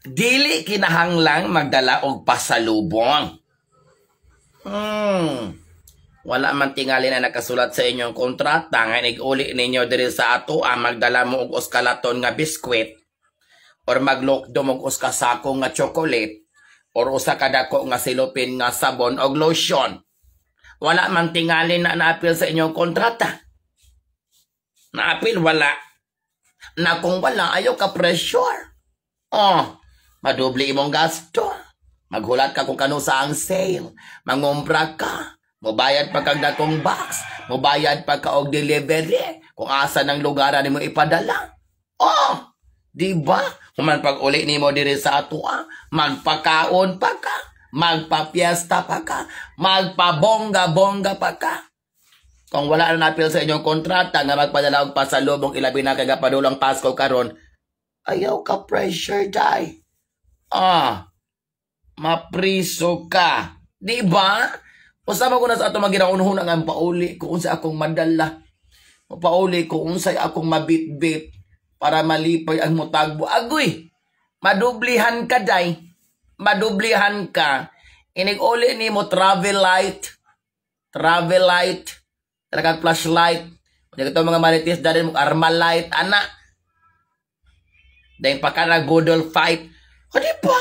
Dili kinahanglang magdala og pasalubong. Wala man tingali na nakasulat sa inyong kontrata nga inig-uli ninyo diri sa ato ang magdala mo og usa ka laton nga biskwit or maglokdo mo og usa ka sako nga chocolate or usa ka dako nga silupin nga sabon og lotion. Wala man tingali na naapil sa inyong kontrata. Naapil wala. Na kung wala, ayaw ka pressure. Oh, madubli imong gasto. Maghulat ka kung kano sa ang sale. Mangumpra ka. Mubayad pa kag dakong box. Mubayad pa ka og delivery. Kung asa ng lugar nimo ipadala. Oh, di ba? Human pag uli nimo diri sa atoa, magpakaon pa ka, magpapiesta pa ka, magpabongga-bongga pa ka. Kung wala na napil sa inyong kontrata nga magpadala og pasalubong, ilabi na kay gapadulang Pasko karon, ayaw ka pressure, day. Ah, mapriso ka. Di ba? Usama ko na sa ato maginaunhon ang pauli ko unsa akong madala. Pauli ko unsay akong mabitbit para malipay ang mutagbo. Agoy! Madublihan ka, day. Madublihan ka. Inig-uli ni mo travel light. Travel light. Talagang flashlight. Kunya ito mga marites dali mo armal light ana. Dahil pa ka nagbudol fight. O di ba?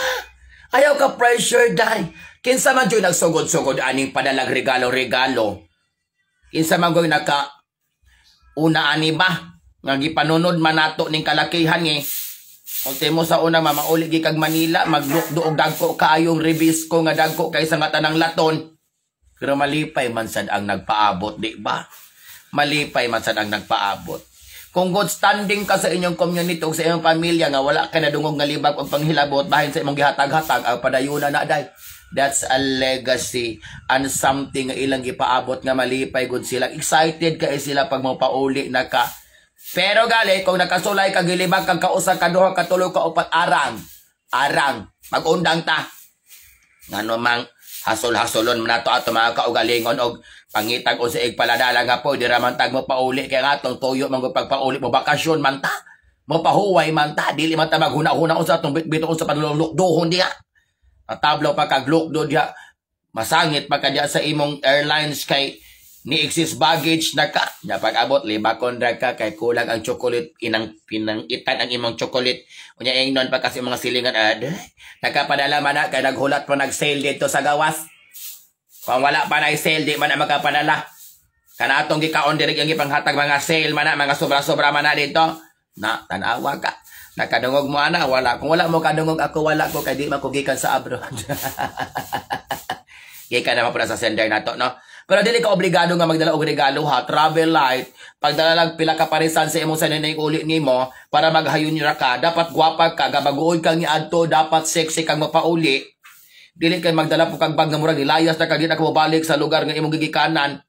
Ayaw ka pressure, day. Kinsa man jud nagsugod-sugod aning padalag regalo-regalo? Kinsa man goy naka una ani ba? Nga gipanunod man nato ning kalakihan eh. Ultimo sa una mamauli gi kag Manila, maglukdo og dagko kaayong Rebisco nga dagko kaysa nga tanang laton. Pero malipay man sad ang nagpaabot, di ba? Malipay man sad ang nagpaabot. Kung good standing ka sa inyong community o sa inyong pamilya nga wala ka nadungog nga libag og panghilabot bahin sa imong gihatag-hatag, ang padayuna na, day. That's a legacy and something nga ilang gipaabot nga malipay gud sila. Excited kay sila pag mopauli na ka. Pero gali, kung nakasulay ka, gilibag kang kausa, ka duha, ka tulo, ka upat, arang. Arang. Magundang ta. Ngano mang hasol-hasolon man nato ato mga kaugalingon og pangitag o sa igpaladala nga po, di raman tag mo pauli kay nga atong tuyo man pagpauli mo, bakasyon man ta. Mo pahuway man ta, dili man ta maghuna-huna unsa atong bitbit unsa panulukdohon diha. Tablo pa kag lukdo diha, masangit pa ka diha sa imong airlines kay ni excess baggage na ka. Nya pag-abot, libakon ra ka kay kulang ang chocolate, inang pinangitan ang imong chocolate. Unya ingnon pa kasi mga silingan ad. Nakapadala man na kay naghulat pa nag-sale dito sa gawas. Kung wala pa na sale, di man na makapadala. Kana atong gikaon diri ang gipanghatag mga sale man na, mga sobra-sobra man na dito. Na, tanawa ka. Nakadungog mo ana, wala. Kung wala mo kadungog ako, wala ko kay di man ko gikan sa abroad. Gikan naman po na sa sender nato, no? Pero dili ka obligado nga magdala og regalo ha, travel light. Pagdala lang pila ka parisan sa imong sanay uli nimo para maghayon ra ka, dapat gwapa ka, gabaguod kang niadto, dapat sexy kang mapauli. Dili kay magdala po kag bag nga murag nilayas na ka, di na ka mobalik sa lugar nga imong gigikanan.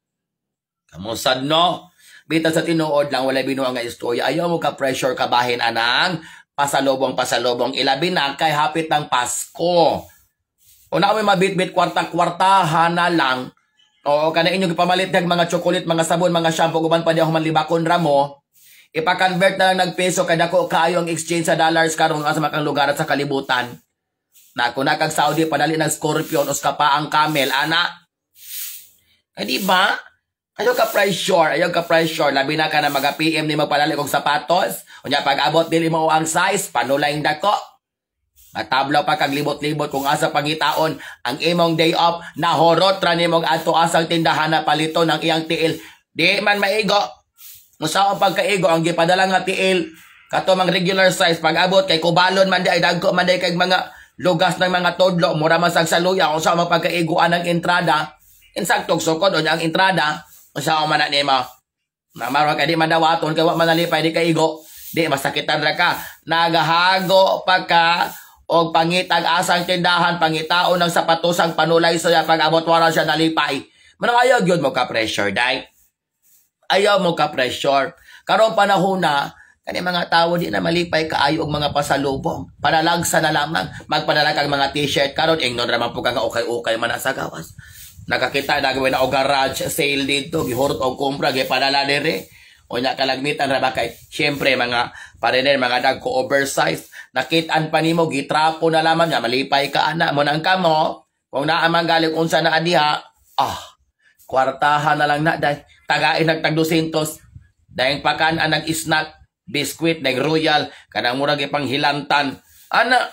Kamusad no? Bitan sa tinuod lang, walay binuang nga istorya. Ayaw mo ka pressure kabahin anang pasalubong pasalubong, ilabi na kay hapit ng Pasko. Una may mabitbit kwarta-kwartahan na lang. Oo, kana inyong ipamalit ng mga chocolate, mga sabon, mga shampoo, guban pa diya human libakon ramo. Ipa-convert na lang ng peso kay dako kaayo ang exchange sa dollars karon sa makang lugar at sa kalibutan. Na kung nakag Saudi padali ng Scorpion o kapaang camel, ana. Ay, di ba? Ayaw ka pressure, ayaw ka pressure. Labi na ka na maga-PM ni magpadali kog sapatos. Unya pag-abot dili mo ang size, panulay dako. Matablaw pa kag libot-libot kung asa pangitaon ang imong day off, nahorot ra nimong adto asang tindahan na paliton ang iyang tiil. Di man maigo. Musa ang pagkaigo ang gipadala nga tiil kato mang regular size, pag-abot kay kubalon man di ay dagko man di kay mga lugas ng mga todlo, mura man sag saluya kung sa pagkaiguan ang entrada. Insaktog sukod unya ang entrada, unsa man na nimo? Namaron kay di madawaton kay wa man nalipay, di kaigo. Di masakitan ra ka. Nagahago pa ka og pangitag asang tindahan pangitaon ng sapatosang panulay sa pag-abot wala siya nalipay. Manang ayaw gyud mo ka pressure, day. Ayaw mo ka pressure. Karong panahon na kani mga tawo di na malipay kaayo og mga pasalubong. Panalagsa na lamang magpadala kag mga t-shirt karon, ingnon ra man po ka nga ukay-ukay man sa gawas. Nakakita na gawin na og garage sale dito, gihurot og kumpra, gipadala diri. O nya kalagmitan ra ba kay syempre mga pariner mga dagko oversize. Nakitaan pa nimo, gitrapo na lamang niya, malipay ka ana mo nang kamo. Kung naa man galing unsa na adiha, kwartahan na lang na day. Tagain nagtag 200. Dahil pakan ang nag-snack, biskwit, nag royal, kanang murag ipanghilantan. Ana,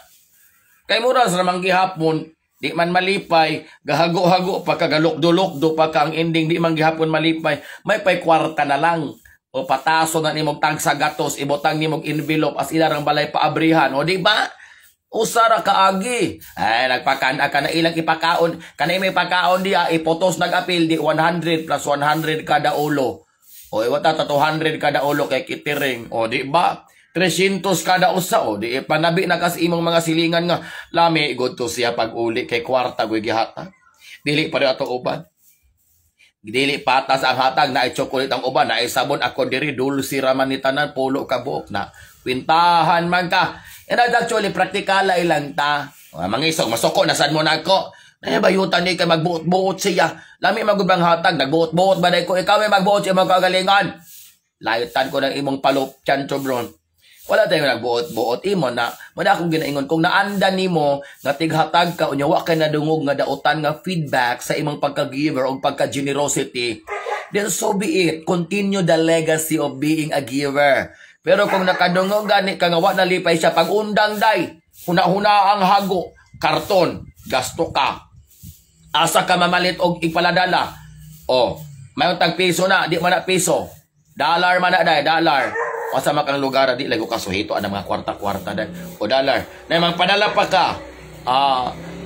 kay mura sa ramang gihapon, di man malipay, gahago-hago pa ka, galukdo-lukdo pa ka ang ending, di man gihapon malipay, may pay kwarta na lang. O pataso na nimog tagsa gatos, ibutang nimog envelope as ilarang balay paabrihan. O di ba? Usara kaagi. Ay, nagpakan ka na ilang ipakaon. Kanay may pakaon diya, ipotos nag-apil, di 100 plus 100 kada ulo. O iwata ta 200 kada ulo kay kitiring. O di ba? 300 kada usa, o di panabi na kas imong mga silingan nga lami good to siya pag uli kay kwarta goy gihata. Dili pa ato uban. Dili patas ang hatag na chocolate ang uban, na sabon ako diri dulce raman ni tanan pulo ka buok na. Kwintahan man ka. And that's actually praktikal ilang ta. Mangisog masuko na sad mo nako. Ay, bayutan ni kay magbuot-buot siya. Lami magubang hatag, nagbuot-buot ba ko ikaw may magbuot sa imong kagalingan. Layutan ko ng imong palop chancho bron. Wala tayong nagbuot-buot imo na mo akong ginaingon kung naanda nimo nga tighatag ka unya wa kay nadungog nga dautan nga feedback sa imong pagka-giver o pagka-generosity, then so be it. Continue the legacy of being a giver. Pero kung nakadungog gani ka nga wa nalipay siya, pag undang day, huna-huna ang hago, karton, gasto ka. Asa ka mamalit og ipaladala? O, mayon tag piso na, di man na piso. Dollar man na day, dollar. Asa man kang lugar, di lago ka suhito ang mga kwarta-kwarta day. O dollar. Na magpadala pa ka.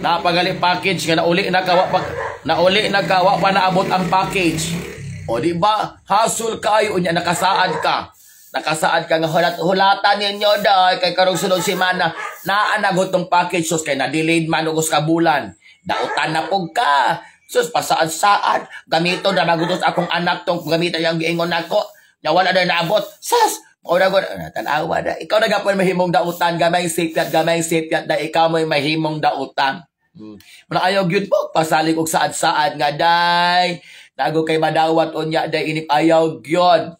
Napagali package nga nauli na ka wa pa nauli na ka wa pa naabot ang package. O di ba? Hasol kayo unya nakasaad ka. Nakasaad ka nga hulat hulatan ninyo day kay karong sunod semana naa na tong package, sus, kay na delayed man og ka bulan. Dautan na pug ka. Sus, pasaad-saad. Gamito na magutos akong anak tong gamitan yang giingon nako. Nya wala na naabot. Sas, o na tanawa na. Ikaw na gapon mahimong dautan, gamay sipyat na ikaw mo'y mahimong dautan. Mana ayaw gyud mo pasalig og saad-saad nga day. Nago kay madawat unya day inip, ayaw gyud.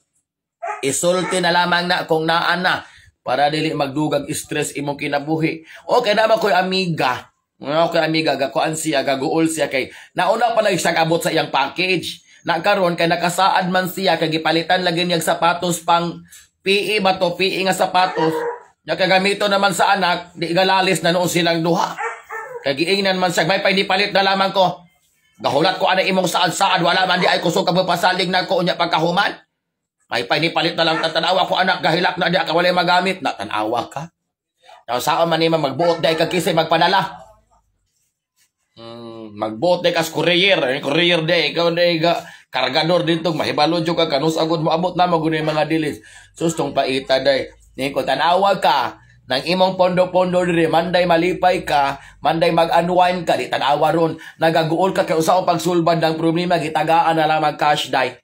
Isulti na lamang na kung naa na para dili magdugag stress imong kinabuhi. Okay naman ko'y amiga. Nga ko'y amiga, gakuan siya, gaguol siya kay nauna pa lang siya abot sa iyang package. Na karon kay nakasaad man siya kay gipalitan lagi niyang sapatos pang PE ba to, PE nga sapatos. Nakagamito naman sa anak, di galalis na noon silang duha. Kay giingnan man siya, may painipalit na lamang ko. Gahulat ko ana imong saad-saad, wala man di ay kusog ka pasalig na ko unya pagkahuman. May painipalit na lang, tatanawa ko anak, gahilak na di ka walay magamit. Na tanawa ka. Now, saan man nima magbuot day ka kisay magpadala. Magbuot day kas courier, eh, courier day, ikaw day ga kargador dito, mahibalo jud ka kanus agud mo abot na magunay mga dilis. Sus, tong paita day. Ni ko tanawa ka nang imong pondo-pondo diri, manday malipay ka, manday mag-unwind ka, di tanawa ron, nagaguol ka kay usa pagsulbad ng problema, gitagaan na lang mag cash day.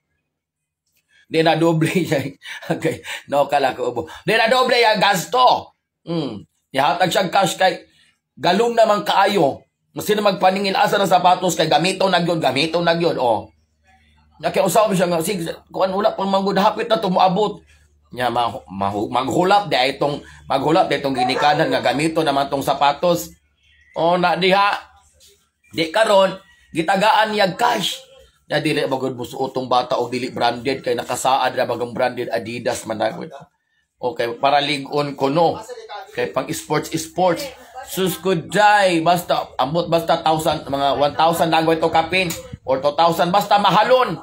Di na doble yan. Okay, no kala ko ubo. Di na doble yung gasto. Ihatag siyang cash kay galong naman kaayo. Masin na magpaningil asa ng sapatos kay gamito na gyud, gamito na gyud. Oh. Kaya usaw siya nga sig kuan wala pang manggod, hapit na to moabot. Nya ma, ma, maghulap di itong maghulap di itong ginikanan nga gamito naman tong sapatos. Oh na diha. Di karon gitagaan niya cash. Ya dili magud mo suotong bata og dili branded kay nakasaad ra bagong branded Adidas man na. Okay, para ligon ko no. Kay pang sports sports. Sus ko day, basta ambot basta 1,000, mga 1,000 lang ito kapin or 2,000, basta mahalon.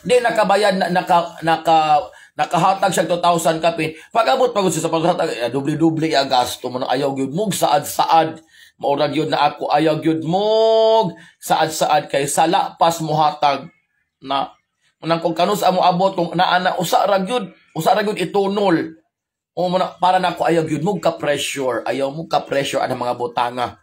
Di nakabayad na, naka naka nakahatag siya 2,000 kapin. Pag abot pagod siya sa paghatag, eh, doble-doble ang gasto mo na ayaw gyud mug saad-saad. Maurag yun na ako ayaw gyud mog saad-saad kay sala pas mohatag na nang kung kanus amo abot kung naa na usa ra gyud itunol. O mo na, para nako ayaw gyud mo ka pressure, ayaw mo ka pressure ang mga butanga.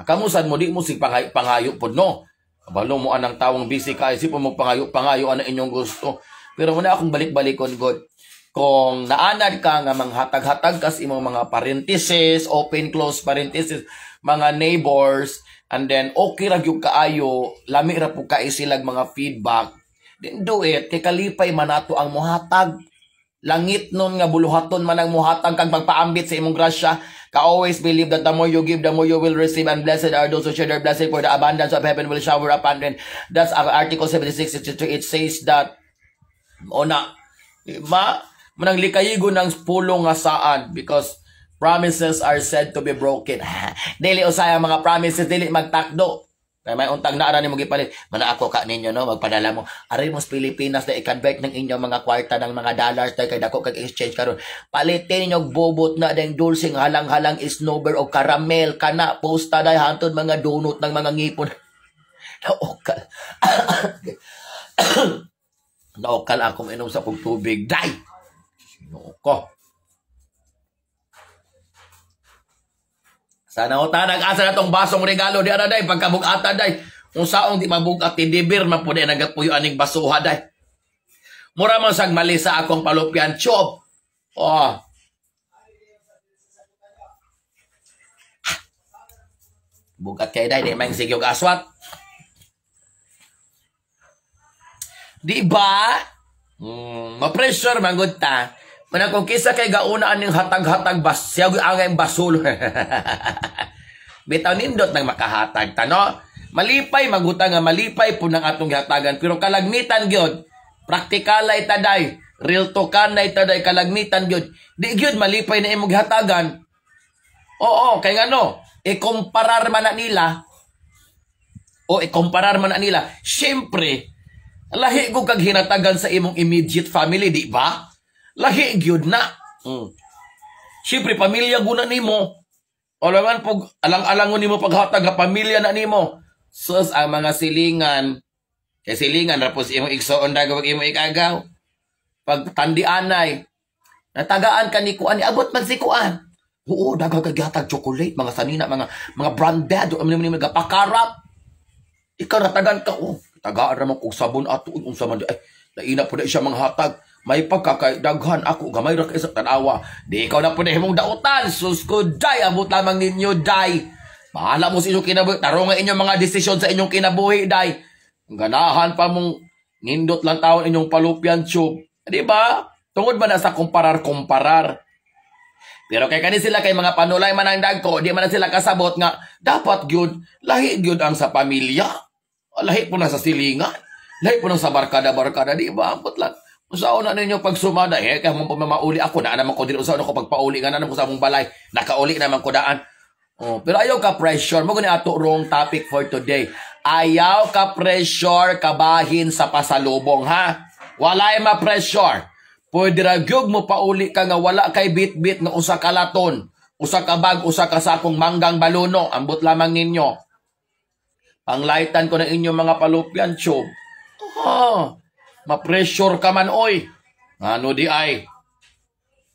Kamusan mo di mo sig pangayo, pangayo pod no. Kabalo mo anang tawong busy ka, isip mo pangayo pangayo ana inyong gusto. Pero muna akong balik-balikon god. Kung naanad ka nga manghatag-hatag kas imong mga parenthesis, open close parenthesis, mga neighbors, and then okay ra gyud kaayo, lami ra pud kay silag mga feedback, then do it kay kalipay man nato ang mohatag. Langit nun nga buluhaton man ang muhatag kag pagpaambit sa imong grasya. Ka always believe that the more you give, the more you will receive, and blessed are those who share their blessing, for the abundance of heaven will shower upon them. That's our Article 76, 63. It says that, ona, ma, manang likayigo ng pulong nga saan because promises are said to be broken. Dili usay ang mga promises, dili magtakdo. Kaya may untag na ara nimo gipalit. Mana ako ka ninyo, no, magpadala mo. Ari mo sa Pilipinas na i-convert ng inyong mga kwarta ng mga dollars dahil kay dako kag exchange karon. Palitin ninyo og bobot na dahil dulseng halang-halang isnober o caramel kana posta dahil hantod mga donut ng mga ngipon. Naokal. Naokal akong inom sa kong tubig. Day! Ko. Sana o tanag asa na tong basong regalo di ara day pagkabugata day. Kung saong di mabugat tindibir man pud nagapuyo aning basuha day. Mura man sag mali sa akong palupyan chob. Oh. Bugat kay day di man sige og aswat. Di ba? Ma-pressure man gud ta. Manang kung kisa kay gauna aning hatag-hatag bas, siya angay basol. Bitaw nindot nang makahatag ta, no? Malipay maguta nga malipay po ng atong gihatagan, pero kalagmitan gyud, praktikal ay taday, real talk na itaday, kalagmitan gyud. Di gyud malipay na imong gihatagan. Oo, kay ngano, ikumparar man na nila. O ikumparar man na nila. Siyempre, lahi ko kag hinatagan sa imong immediate family, di ba? Lahi gyud na. Siyempre, pamilya guna nimo. Alangan pog alang-alangon nimo paghatag nga pamilya na nimo. Sus ang mga silingan. Kay silingan ra pud imong igsoon ra gawag imong ikagaw. Pag tandianay, natagaan ka ni kuan, abot man si kuan. Oo, daghang kag gihatag chocolate, mga sanina, mga branded, ano man pakarap. Ikaw natagan ka, oh, tagaan ra man kog sabon ato, unsa man di ay, laina pud na siya mga hatag. May pagkakaidaghan ako, gamay ra kay sa tanawa. Di ikaw na pud na himong dautan. Sus ko, day, abot lamang ninyo, day. Bahala mo sa inyong kinabuhi. Tarong nga inyong mga desisyon sa inyong kinabuhi, day. Ganahan pa mong nindot lang taon inyong palupyan, tube. Di ba? Tungod ba na sa kumparar-kumparar? Pero kay kani sila kay mga panulay man ang dagko, di man na sila kasabot nga dapat gyud lahi gyud ang sa pamilya. Lahi po na sa silingan. Lahi po na sa barkada-barkada, di ba? Ambot lang. Usaon na ninyo pagsumada, eh, kaya mong pamamauli ako, na naman ko dili usaon ako pagpauli nga na naman ko sa among balay, nakauli naman ko daan. Oh, pero ayaw ka pressure, mo gani ato wrong topic for today. Ayaw ka pressure kabahin sa pasalubong, ha? Walay ma-pressure. Pwede ra gyud mo pauli ka nga wala kay bit-bit nga usa ka laton, usa ka bag, usa ka sakong manggang baluno, ambot lamang ninyo. Panglaitan ko na inyong mga palupyan, tube. Oh, ma-pressure ka man, oy. Ano di ay?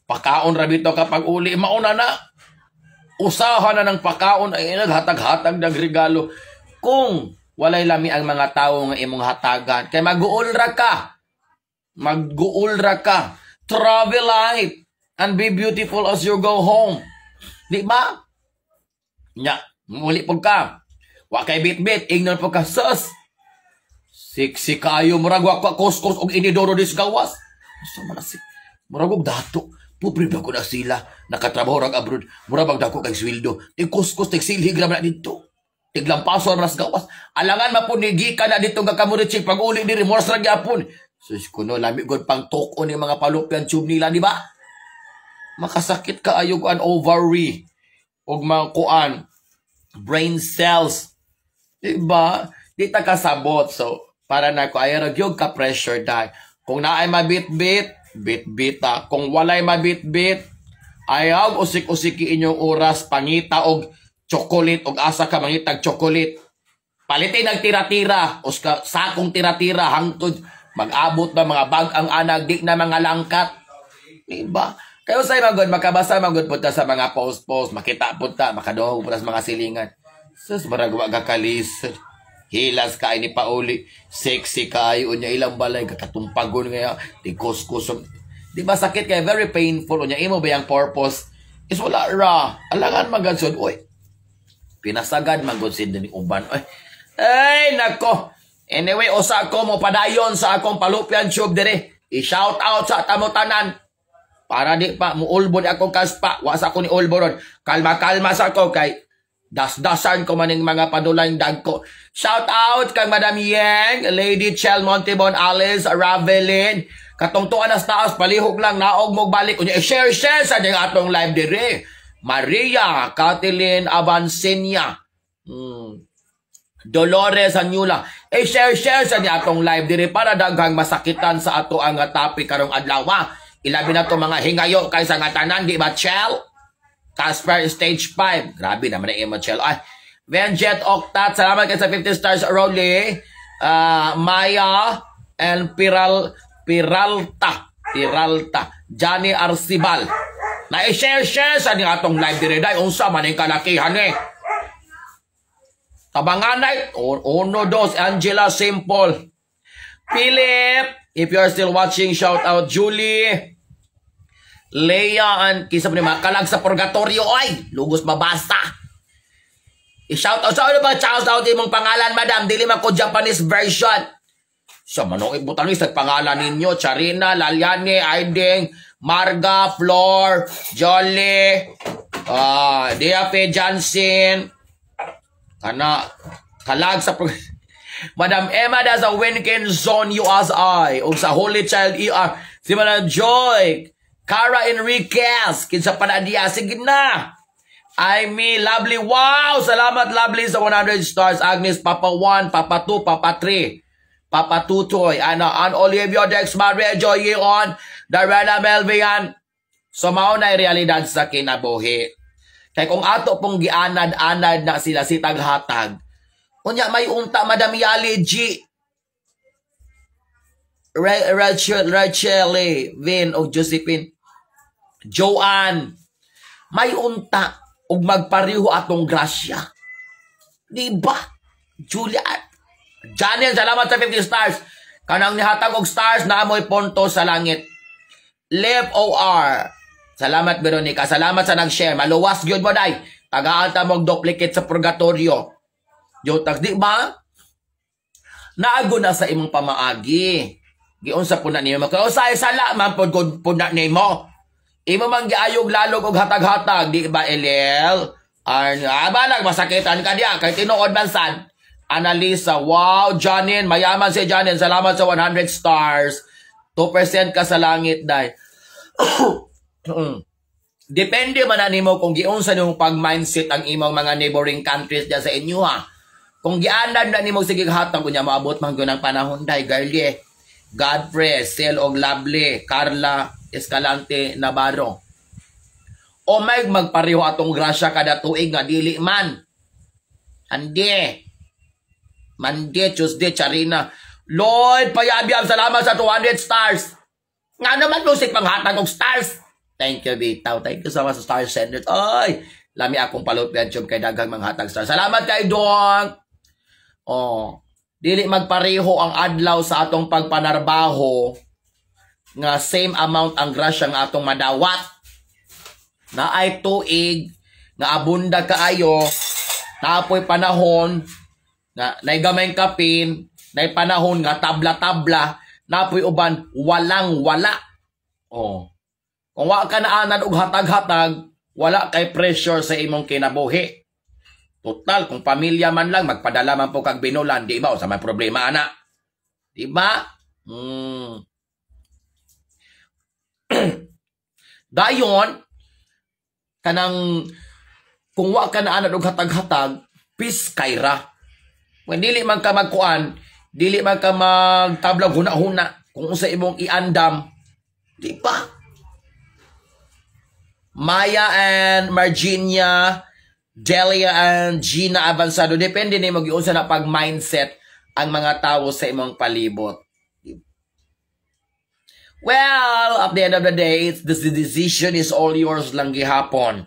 Pakaon ra bitaw kapag uli, mauna na. Usahan na ng pakaon ay naghatag-hatag ng regalo. Kung walay lami ang mga tao nga imong hatagan, kay mag-uul ra ka. Mag-uul ra ka. Travel light and be beautiful as you go home. Di ba? Nya, muli pud ka. Wa kay bit-bit, ingnon pud ka, sus. Siksi kayo, murag wa ka kuskus og inidoro dis gawas. Asa man na si murag og dato. Pobre ba ko na sila, nakatrabaho rag abroad, murag bag dako kay sweldo. Tig kuskus, tig silhig ra man na didto. Tiglampason ras gawas. Alangan mapunigi ka na dito nga kamurichig pag uli diri moras ra gyapon. Sus kuno lami gud pang tok-on ni mga palupyan tube nila, di ba? Makasakit ka ayo an ovary og mga kuan brain cells. Di ba? Di ta kasabot. So para na ko ay ra gyud ka pressure dai. Kung naay mabitbit, bitbita. Kung walay mabitbit, ayaw usik-usiki inyong oras pangita og chocolate og asa ka mangitag chocolate. Palitin ang tira-tira, uska sakong tira-tira hangtod mag-abot na mga bag ang anag di na mga langkat. Di ba? Kayo say magod makabasa magod punta sa mga post-post, makita punta, makaduhog punta sa mga silingan. Sus marag wa ka kalis. Hilas ka ni pauli, sexy kayo unya ilang balay kakatumpagon nga tigkuskus. Di ba sakit kay very painful unya imo ba yang purpose is wala ra. Alangan magad sud oy. Pinasagad magod sid ni uban oy. Ay nako. Anyway, usa ko mo padayon sa akong palupyan tube dire. I-shout out sa tamo tanan. Para di pa muulbod ako kaspa, wa sa ako ni ulbo ron. Kalma-kalma sa ako kay dasdasan ko maning mga padulang dagko. Shout out kang Madam Yang, Lady Chel Montebon, Alice Ravelin. Katong tuan nas taas, palihog lang naog mo balik unya share share sa ding atong live dire. Maria Kathleen Avancenia. Dolores Anyula. Eh, share share sa ni atong live dire para daghang masakitan sa ato ang topic karong adlaw. Ilabi na to mga hingayo kaysa nga tanan, di ba, Chel? Casper Stage 5. Grabe naman na imo, Chel. Ay, Venjet Octat, salamat kay sa 50 stars, Rolly. Maya and Piralta. Piralta. Johnny Arcibal. Na i-share share sa ni atong live dire day unsa man ang kalakihan eh. Tabanganay, uno, dos, Angela Simple. Philip, if you are still watching, shout out Julie. Leia and kisa pa ni mga kalag sa purgatorio ay lugos mabasa. I-shout out sa ano ba? Shout out imong pangalan, madam. Dili man ko Japanese version. Sa manong ibutang sa pangalan ninyo, Charina, Laliane, Aiding, Marga, Flor, Jolly, Diape Johnson, kana kalag sa Madam Emma da sa Winkin Zone USI o sa Holy Child ER, si Madam Joy Cara Enriquez, kinsa pa na diya, sige na. I me lovely, wow, salamat lovely sa 100 stars. Agnes, Papa 1, Papa 2, Papa 3, Papa Tutoy, ana An Olivia Dex Maria Joy on Darena Melvian. So mao na realidad sa kinabuhi. Kay kung ato pong gianad-anad na sila si taghatag, unya may unta Madam Yali G. Rachel, Rachel, Vin o Josephine, Joanne, may unta og magpareho atong grasya. Di ba? Julia, Janel, salamat sa 50 stars. Kanang nihatag og stars na amoy punto sa langit. Live OR. Salamat, Veronica. Salamat sa nag-share. Maluwas gyud mo day. Tagaan ta mong duplicate sa purgatorio. Yotag, di ba? Naago na sa imong pamaagi. Giunsa po na nimo. Kaya usay sala man pod gud po na nimo. Imo man giayog lalog og hatag-hatag, di ba, Eliel? Arn, balag masakitan ka diya kay tinuod man sad. Analisa, wow, Janin, mayaman si Janin. Salamat sa 100 stars. 2% ka sa langit, day. Depende man na nimo kung giunsa nimo pag-mindset ang imong mga neighboring countries diyan sa inyo ha. Kung gianad na nimo sige hatag unya maabot man gyud ang panahon day, girlie. Godfrey, Sel og Lovely, Carla Escalante Navarro. O may magpareho atong grasya kada tuig nga dili man. Andi. Monday, Tuesday, Charina. Lloyd, payabyab, salamat sa 200 stars. Nga naman music panghatag og stars. Thank you, Bitaw. Thank you so much sa star senders. Ay, lami akong palupyan kay daghang manghatag stars. Salamat kay Don. Oh, dili magpareho ang adlaw sa atong pagpanarbaho nga same amount ang grasya nga atong madawat. Na ay tuig nga abunda kaayo, naapoy panahon nga naigamay kapin, nay panahon nga tabla-tabla, napoy uban walang wala. Oh. Kung wa ka naanad og hatag-hatag, wala kay pressure sa imong kinabuhi. Total, kung pamilya man lang, magpadala man po kag binulan, di ba? O sa may problema, ana. Di ba? Dayon, kanang kung wa ka na anad og hatag-hatag, peace kay ra. Kung dili man ka magkuan, dili man ka magtablag huna-huna kung unsa imong iandam, di ba? Maya and Marginia, Delia and Gina Avanzado, depende nimo giunsa na pag mindset ang mga tao sa imong palibot. Well, at the end of the day, the decision is all yours lang gihapon.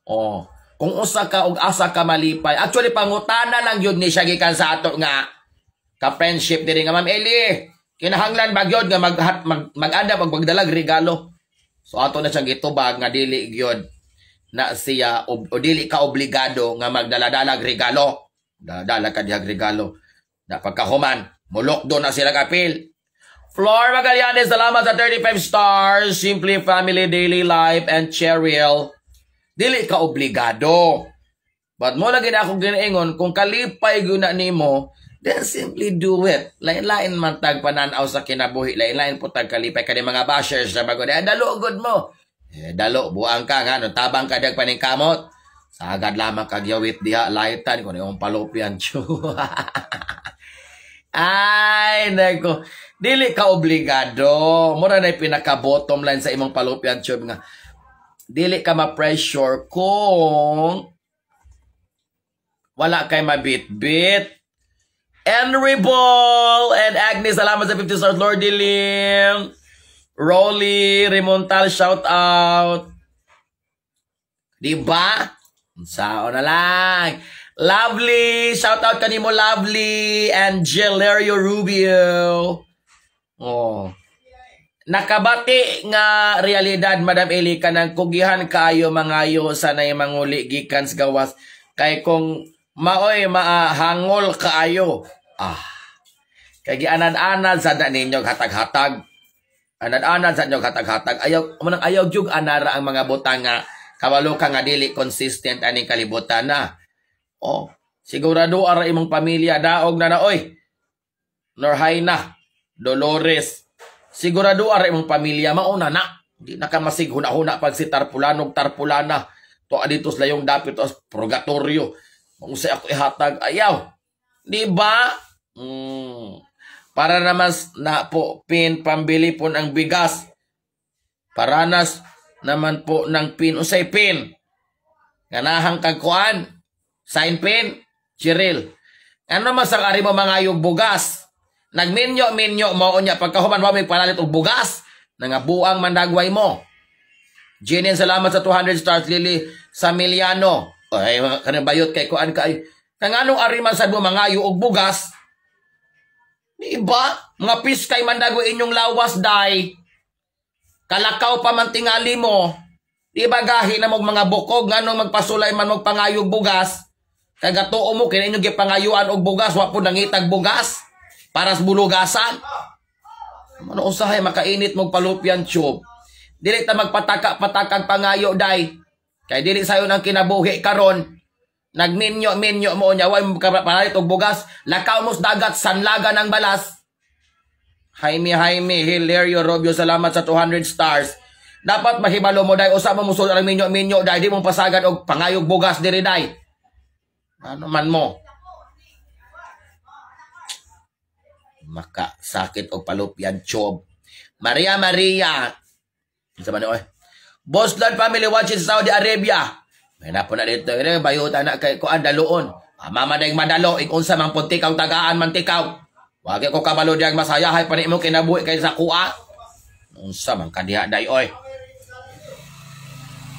Oh, kung usa ka og asa ka malipay. Actually, pangutana lang yun ni siya gikan sa ato nga ka-friendship diri nga, "Ma'am Eli, kinahanglan ba gyud nga mag mag-andam og magdalag regalo?" So ato na siyang gitubag nga dili gyud na siya o dili ka obligado nga magdala-dalag regalo. Dala ka dihag regalo. Na pagkahuman, mulok do na sila kapil. Flor Magallanes, salamat sa 35 stars. Simply Family Daily Life and Cheryl. Dili ka obligado. But mo lagi na akong ginaingon, kung kalipay guna nimo, then simply do it. Lain-lain man tag pananaw sa kinabuhi, lain-lain po tag kalipay kani mga bashers na bago. Eh, dalo gud mo. Eh, dalo, buang ka nga, no, tabang ka dag paningkamot. Sagad lamang kagyawit diha, laitan, kung yung palopyan. Ay, nako. Dili ka obligado. Mura na pinaka bottom line sa imong palopyan tube nga. Dili ka ma-pressure kung wala kay mabit-bit. Henry Ball and Agnes, salamat sa 50 stars. Lord Dilim. Rolly Remontal, shout out. Diba? Sao na lang. Lovely! Shout out kanimo, Lovely and Gelerio Rubio. Oh. Nakabati nga realidad, Madam Eli, kanang kugihan kaayo mangayo sa nay manguli gikan sa gawas kay kung maoy maahangol kaayo. Ah. Kay gianad-anad sa da ninyo hatag-hatag. Anad-anad sa inyo hatag-hatag. Ayaw mo ayaw jug anara ang mga butang nga kabalo ka nga dili consistent aning kalibutan na. Oh, sigurado ara imong pamilya daog na na oy. Norhaina, Dolores. Sigurado ara imong pamilya mauna na. Di na ka masig huna-huna pag si tarpulanog tarpulana. To adito sa layong dapit to purgatorio. Mausay ako ihatag ayaw. Di ba? Para naman na po pin pambili po ng bigas. Paranas naman po ng pin. Usay pin. Ganahang kagkuan. Sign pin. Cheryl. Ano man sa ari mo mga yung bugas? Nagminyo-minyo mo unya pagkahuman mo may panalit og bugas. Nangabuang mandagway mo. Jenin, salamat sa 200 stars. Lily Samiliano. Ay, kanang bayot kay kuan kay. Kang anong ari man sad mo mangayo og bugas? Di ba? Mga piskay mandagway inyong lawas, day. Kalakaw pa man tingali mo. Di ba gahi na mog mga bukog nganong magpasulay man og pangayog bugas? Kay gatuo mo kini inyong gipangayuan og bugas, wa po nangitag bugas para sa bulugasan. Ano usahay makainit mog palupyan tube. Dili ta magpataka-patakag pangayo, day. Kay dili sayo nang kinabuhi karon. Nagminyo-minyo mo nya way panalit og bugas, lakaw mo sa dagat sanlagan ang balas. Jaime Jaime Hilario Robio, salamat sa 200 stars. Dapat mahibalo mo, day, usa mo musulod ang minyo-minyo, day, di mo pasagad og pangayog bugas diri, day. Ano man mo? Makasakit og palupyan chob. Maria Maria. Unsa man ni oy? Boslan family watching sa Saudi Arabia. May napo na dito. Ere bayuta na kay kuan daluon. Ah, mama dayng madalo ig unsa man puntikaw tagaan man tikaw. Wagi ko kabalo diyang masayahay pa nimo kinabuhi kay sa kuha. Unsa man kadiha day oy.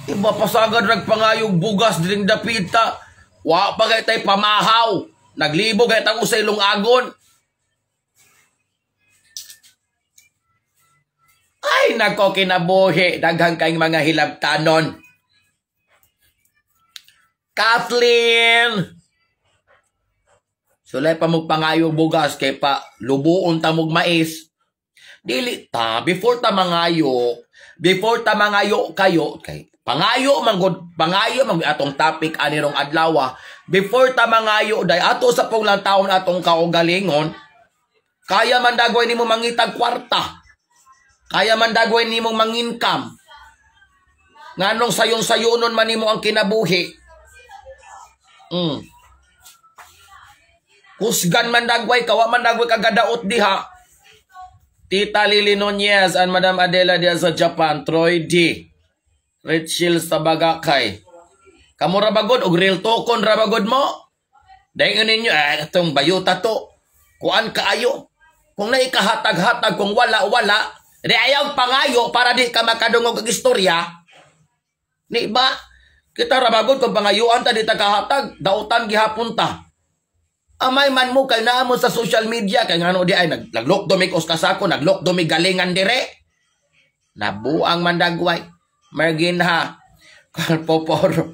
Iba pasagad rag pangayog bugas diring dapita. Wa pa kay tay pamahaw. Naglibo kay tang usay lungagon. Ay nako kinabuhi daghang kay mga hilabtanon. Kathleen! Sulay pa mong pangayog bugas kay pa lubuon ta mog mais. Dili ta before ta mangayo kayo kay pangayo man gud, pangayo man atong topic ani rong adlaw. Before ta mangayo day ato sa pong lang taon atong kaugalingon, kaya man dagway nimo mangitag kwarta. Kaya man dagway nimo mangincome. Nganong sayon-sayonon man nimo ang kinabuhi. Kusgan man dagway, kawa man dagway kagadaot diha. Tita Lily Nunez and Madam Adela diha sa Japan, Troy D. Rachel sa Bagakay. Kamo ra bagod og real tokon ra bagod mo. Dayon ninyo atong bayuta to. Kuan kaayo. Kung naikahatag-hatag, kung wala-wala, di ayaw pangayo para di ka makadungog og istorya. Ni ba? Kita ra bagod kung pangayuan ta di ta kahatag, dautan gihapon ta. Amay man mo kay naa mo sa social media kay ngano di ay naglok dumig os kasako, naglok dumig galingan dire. Nabuang mandagway. Marginha Kalpoporo.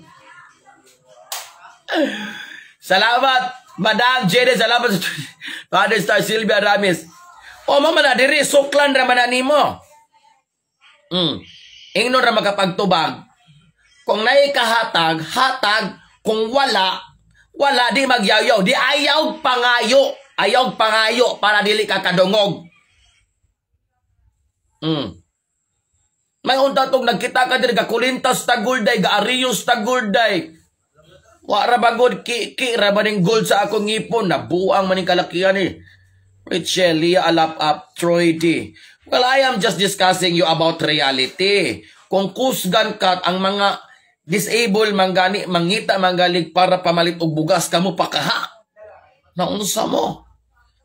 Salamat, Madam Jenny, salamat Father Star Silvia Ramis. O mama na diri suklan ra man na nimo. Ingnon ra makapagtubag. Kung naay kahatag, hatag. Kung wala, wala, di magyaw-yaw. Di ayaw pangayo. Ayaw pangayo para dili ka kadungog. May unta tong nagkita ka diri, gakulintas ta gulday, gaariyos ta gulday. Wa ra bagod ki ki ra ba ning gold sa akong ngipon, nabuang man ning kalakihan ni. Richelle, Leah Alap Up, Troy D. Well, I am just discussing you about reality. Kung kusgan ka ang mga disabled manggani, mangita manggalig para pamalit og bugas, kamo pakaha. Naunsa mo?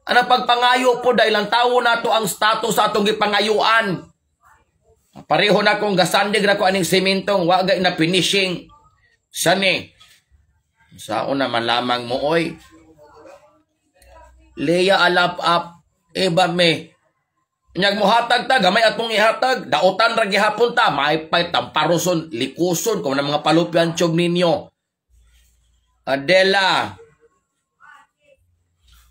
Ano pagpangayo po dahil ang tawo nato ang status sa atong gipangayuan. Pareho na kong gasandig na ko aning simentong wa gay na finishing. Sani. Sao naman lamang mo, oy. Leia Alap Up, iba me. Nyag mohatag ta, gamay atong ihatag, dautan ra gihapon ta, maipay tamparoson, likuson kung na mga palupyan tiyog ninyo. Adela,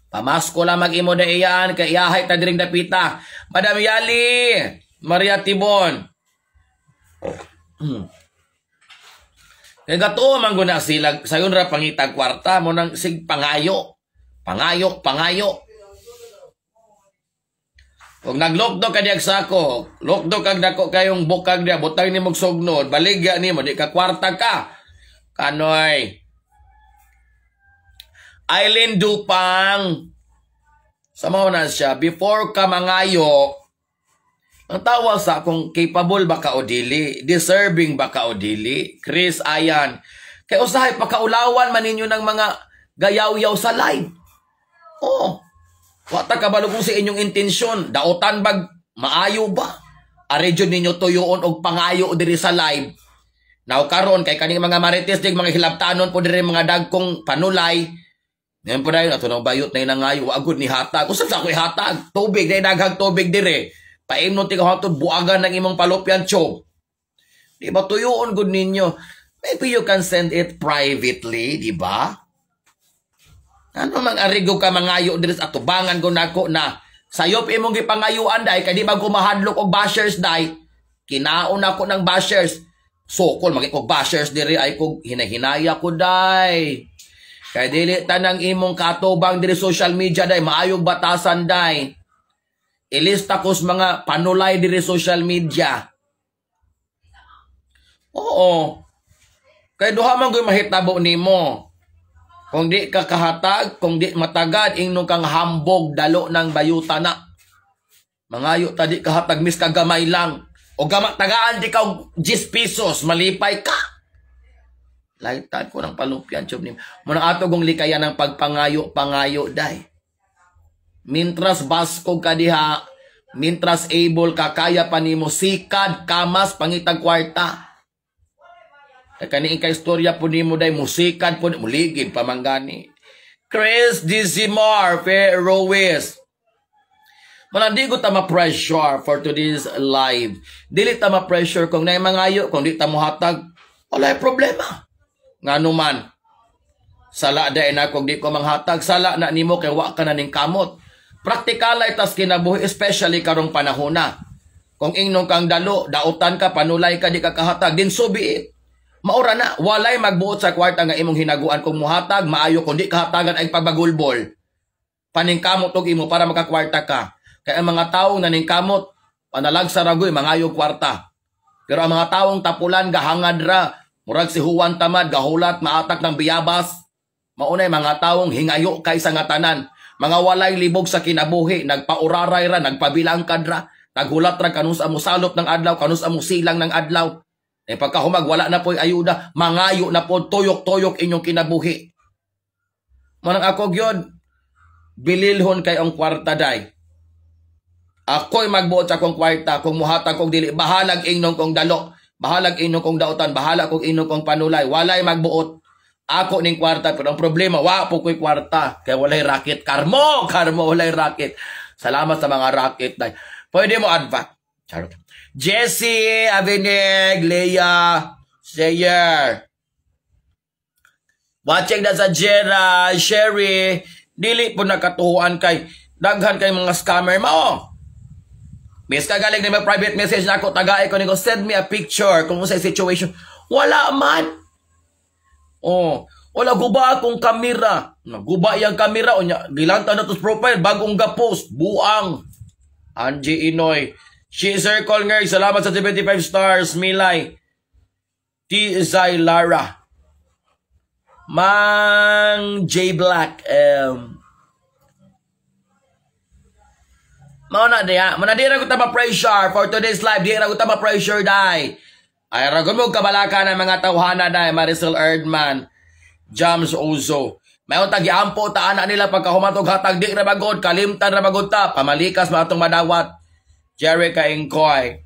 pamasko lang mag-imo na iyan, kay iyahay ta diring dapita. Madam Yali, Maria Tibon. Kay gatuo man guna sila, sayon ra pangitag kwarta mo nang sig pangayo. Pangayo, pangayo. Kung naglokdo ka diag sako, lokdo kag dako kayong bukag diya, butang ni mong sugnod, baligya nimo, di ka kwarta ka. Kanoy. Eileen Dupang. Sa mao na siya, before ka mangayo, ang tawa sa kung capable ba ka o dili, deserving ba ka o dili. Chris Ayan. Kay usahay pakaulawan man ninyo ng mga gayaw-yaw sa live. Oh. Wa ta kabalo kung sa inyong intensyon, dautan bag maayo ba? Ari jud ninyo tuyoon og pangayo diri sa live. Now karon kay kaning mga marites dig mga hilabtanon po diri, mga dagkong panulay. Ngayon po dahil ato nang bayot na inangayo, wa gud ni hatag. Usab sa ako hatag, tubig, dahil daghang tubig dire. Paimnon ti ka buagan ng imong palopyan chob. Di ba tuyoon gud ninyo? Maybe you can send it privately, di ba? Ano mang arigo ka mangayo diri sa atubangan ko nako na sayop imong gipangayuan dai, kay di man ko mahadlok og bashers dai. Kinaon ako ng bashers. Sokol magi og bashers diri ay kog hinahinaya ko dai. Kay dili tanang imong katubang diri social media dai maayong batasan dai. Ilista ko sa mga panulay diri social media. Oo. Kay duha man ko'y mahitabo nimo. Kung di ka kahatag, kung di matagad, ingnon kang hambog, dalo ng bayuta na. Mangayo ta di kahatag, mis kagamay lang. O gama, tagaan di ka og 10 pesos, malipay ka. Laitan ko ng palupyan, tsob ni. Muna ato kong likayan ng pagpangayo, pangayo, day. Mintras baskog ka diha, mintras able ka, kaya pa nimo sikad, kamas, pangitag kwarta. Kay kani ka istorya po nimo day, musikad po, muligid pamanggani. Chris Dizimar Ferrois. Malang di ko ta ma-pressure for today's live. Dili ta ma-pressure kung naay mangayo, kung di ta mohatag, wala problema. Ngano man, sala dahil na kung di ko manghatag, sala na nimo kay wa ka na ning kamot. Praktikal ay tas kinabuhi, especially karong panahon na. Kung ingnon kang dalo, dautan ka, panulay ka, di ka kahatag, din so be it. Maura na, walay magbuot sa kwarta nga imong hinaguan. Kung muhatag, maayo. Kung di kahatagan ay pagbagulbol. Paningkamot og imo para makakwarta ka. Kaya ang mga taong naningkamot, panalag sa ragoy, mangayo kwarta. Pero ang mga taong tapulan, gahangad ra, murag si Juan Tamad, gahulat, maatak ng biyabas. Maunay mga taong hingayo kaysa nga tanan. Mga walay libog sa kinabuhi, nagpauraray ra, nagpabilangkad ra, naghulat ra kanus amo salop ng adlaw, kanus amo silang ng adlaw. Eh pagkahumag, wala na po'y ayuda, mangayo na po, tuyok-tuyok inyong kinabuhi. Manang ako gyud, bililhon kay ang kwarta day. Ako'y magbuot sa akong kwarta, kung muhatag kong dili, bahalag ingnon kong dalo, bahalag ingnon kong dautan, bahala kong ingnon kong panulay, walay magbuot. Ako ning kwarta, pero ang problema, wa po ko'y kwarta, kaya walay racket. Karmo, karmo, walay racket. Salamat sa mga racket day. Pwede mo adva. Charot. Jesse, Aveneg, Leia, Sayer. Watching na sa Jera, Sherry, dili po nakatuhuan kay Daghan kay mga scammer mao. Miss ka galing na may private message na ako, tagay ko niko, "Send me a picture kung sa situation." Wala man. Oh, wala, guba akong kamera. Naguba yang kamera unya, gilanta na to profile bagong ga-post, buang. Angie Inoy. She Circle Nerd, salamat sa 75 stars, Milay. T. Zay Lara. Mang J Black. Mao na diya. Mao na di ra ko ta pressure for today's live. Di ra ko ta pressure dai. Ay ra mo kabalaka ng mga tawhana dai. Maricel Erdman. Jams Ozo. May tagi ampo ta ana nila pagkahumatog hatag di ra bagod, kalimtan ra bagod ta, pamalikas ba atong madawat. Jerica Ingkoy.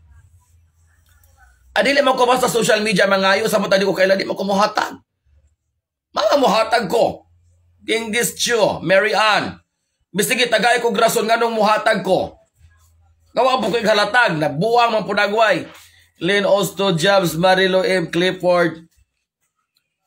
Adili mo ko basta social media mangayo sa mo tadi ko kaila di mo ko mohatag. Mga mohatag ko. Genghis Chu, Mary Ann. Bisigi tagay ko rason nganong muhatag ko. Gawa po ko'y halatag na buwang man punagway. Lynn Osto Jobs, Marilo M. Clifford.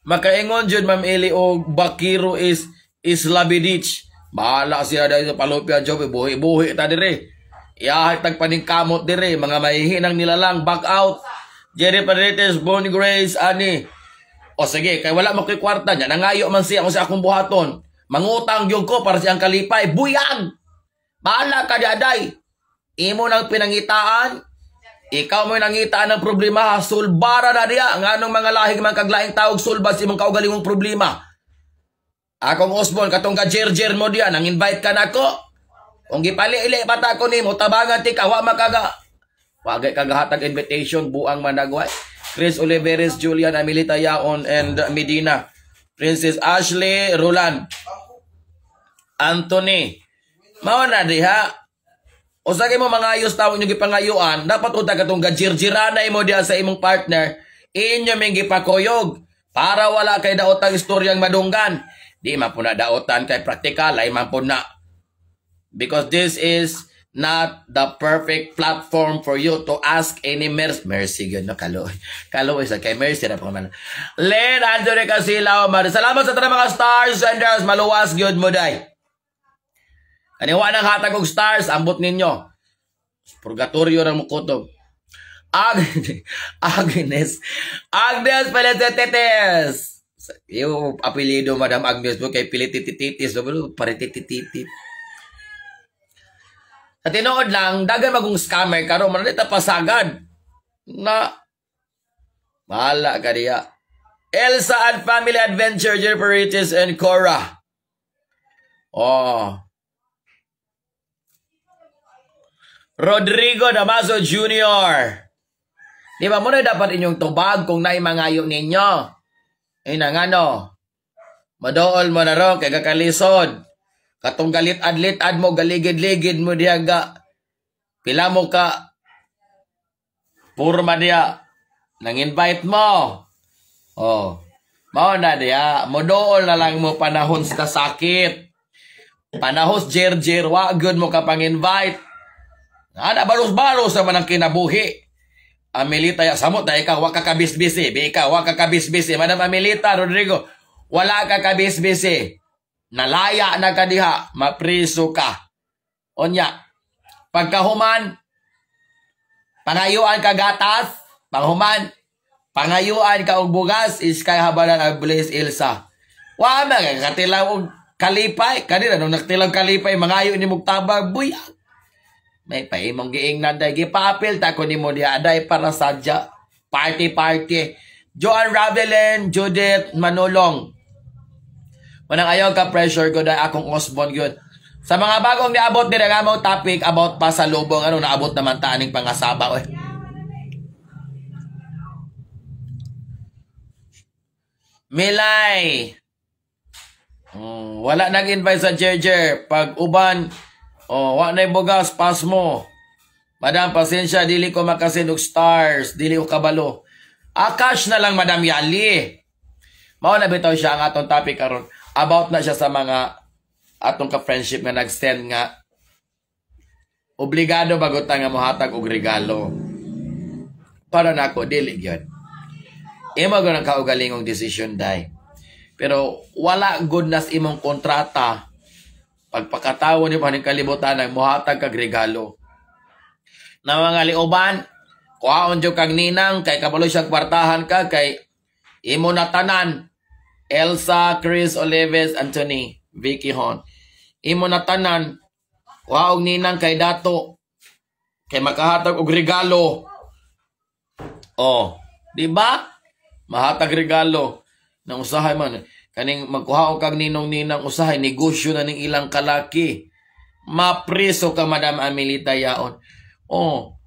Makaingon jud Ma'am Eli og Bakiro is Islabidich. Bahala siya dahil sa palupya job, buhi-buhi ta dire. Iyahay tagpaningkamot dire, mga mahihinang nilalang, back out. Jerry Paredes, Bonnie Grace, ani. O sige, kay wala mo ko'y kwarta niya, nangayo man siya kung sa akong buhaton. Mangutang gyud ko para siyang kalipay. Buyag! Bahala ka di aday. Imo nang pinangitaan, ikaw mo nangitaan ng problema, sulbara na diya. Nganong mga lahing mga kaglaing tawag sulbad sa imong kaugalingong problema. Akong Osborne, katong ka jer mo diya, nang invite ka nako. Kung gipali-ili pa ta ko nimo, tabangan ti ka, wa makaga. Wagay kagahatag invitation, buang managway. Chris Oliveres, Julian, Amelita Yaon, and Medina. Princess Ashley Roland. Anthony. Mao na diha. O sa mo mga ayos tawag nyo gipangayuan, dapat uta katong gajirjiranay mo diha sa imong partner, inyo ming gipakuyog para wala kay daotang istoryang madunggan. Di man po na daotan kay praktikal ay man po na. Because this is not the perfect platform for you to ask any mercy. Mercy yun, no? Kalo. Kalo isa kay mercy na po man. Len Anthony Casilaw, Mar. Salamat sa tanang mga stars senders. Maluwas gyud mo day. Kaniwa nang hatag og stars, ambot ninyo. Purgatorio ra mo kutob. Agnes. Agnes Felicitetes. Yung apelyido Madam Agnes mo kay Pilititititis, parititititit. Sa tinuod lang, dagan magong scammer karon man ta pasagad. Na bahala ka diya. Elsa and Family Adventure, Jennifer Riches and Cora. Oh. Rodrigo Damaso Jr. Di ba mo na dapat inyong tubag kung naimangayo ninyo? Ay nangano. Madool mo na ro kay kakalisod. Katong galit-ad-litad mo, galigid-ligid mo diya ga. Pila mo ka purma diya. Nang invite mo. Oh. Mao na diya. Modool na lang mo panahon sa kasakit. Panahon jer-jer, wa good mo ka pang invite. Ana balos-balos naman ang kinabuhi. Amelita ya samot na ikaw wa ka kabisbisi. Bi ikaw wa ka kabisbisi. Madam Amelita Rodrigo, wala ka kabisbisi. Nalaya na ka diha, mapriso ka. Onya, pagkahuman, pangayuan ka gatas, panghuman, pangayuan ka og bugas, iskay habalan ang Blaze Ilsa. Wa man katilaw og kalipay, kanina nung naktilaw kalipay, mangayo ni mong tabang, buyag. May paimong giingnan day, gipaapil ta ko nimo diha aday para sadya. Party party. Joan Ravelin, Judith Manulong. Manang ayaw ka pressure ko dahil akong Osborne yun. Sa mga bagong niabot nila nga mo topic about pasalubong, ano naabot naman ta aning pangasaba. Oy. Milay. Wala nag-invite sa Jerjer. Pag uban, oh, wa na'y bugas, pas mo. Madam, pasensya, dili ko makasin og stars, dili ko kabalo. Ah, cash na lang, Madam Yali. Mao na bitaw siya ang atong topic karon. About na siya sa mga atong ka-friendship nga nag-send nga obligado bago ta nga mohatag og regalo. Para nako dili gyud. Imo gyud ang kaugalingong decision dai. Pero wala good nas imong kontrata Pagpakatawo ni paning kalibutan ang muhatag kag regalo. Na mga liuban, kuhaon jud kag ninang kay kabalo siya kwartahan ka kay imo na tanan. Elsa, Chris Olives, Anthony, Vicky Hon. Imo na tanan. Kuha og ninang kay dato. Kay makahatag og regalo. Oh, di ba? Mahatag regalo. Nang usahay man kaning magkuha og kag ninong-ninang, usahay negosyo na ning ilang kalaki. Mapriso ka, Madam Amelita Yaon. Oh,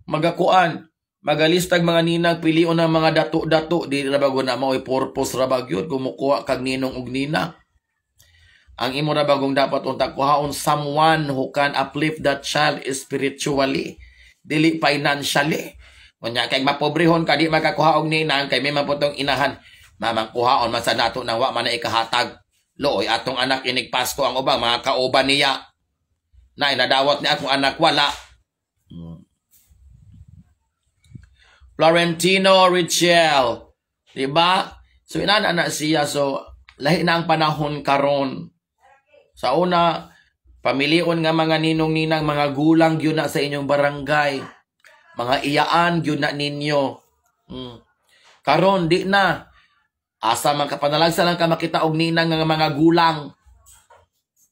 magakuan, magalistag mga ninang, pilion ng mga dato-dato. Di ra bago na mao'y purpose ra ba gyud kung mukuha kag ninong og ninang. Ang imo ra bagong dapat unta kuhaon someone who can uplift that child spiritually, dili financially. Unya kay mapobrehon ka, di makakuha og ninang kay may maputong inahan. Mamang kuhaon man sa nato nang wa man na ikahatag. Looy atong anak inig Pasko, ang ubang mga kauban niya. Na inadawat ni akong anak wala. Florentino Richel. Diba? So inana na siya, so lahi na ang panahon karon. Sa una, pamilion nga mga ninong-ninang, mga gulang gyud na sa inyong barangay. Mga iyaan gyud na ninyo. Karon di na. Asa man ka, panalagsa lang ka makita og ninang nga mga gulang.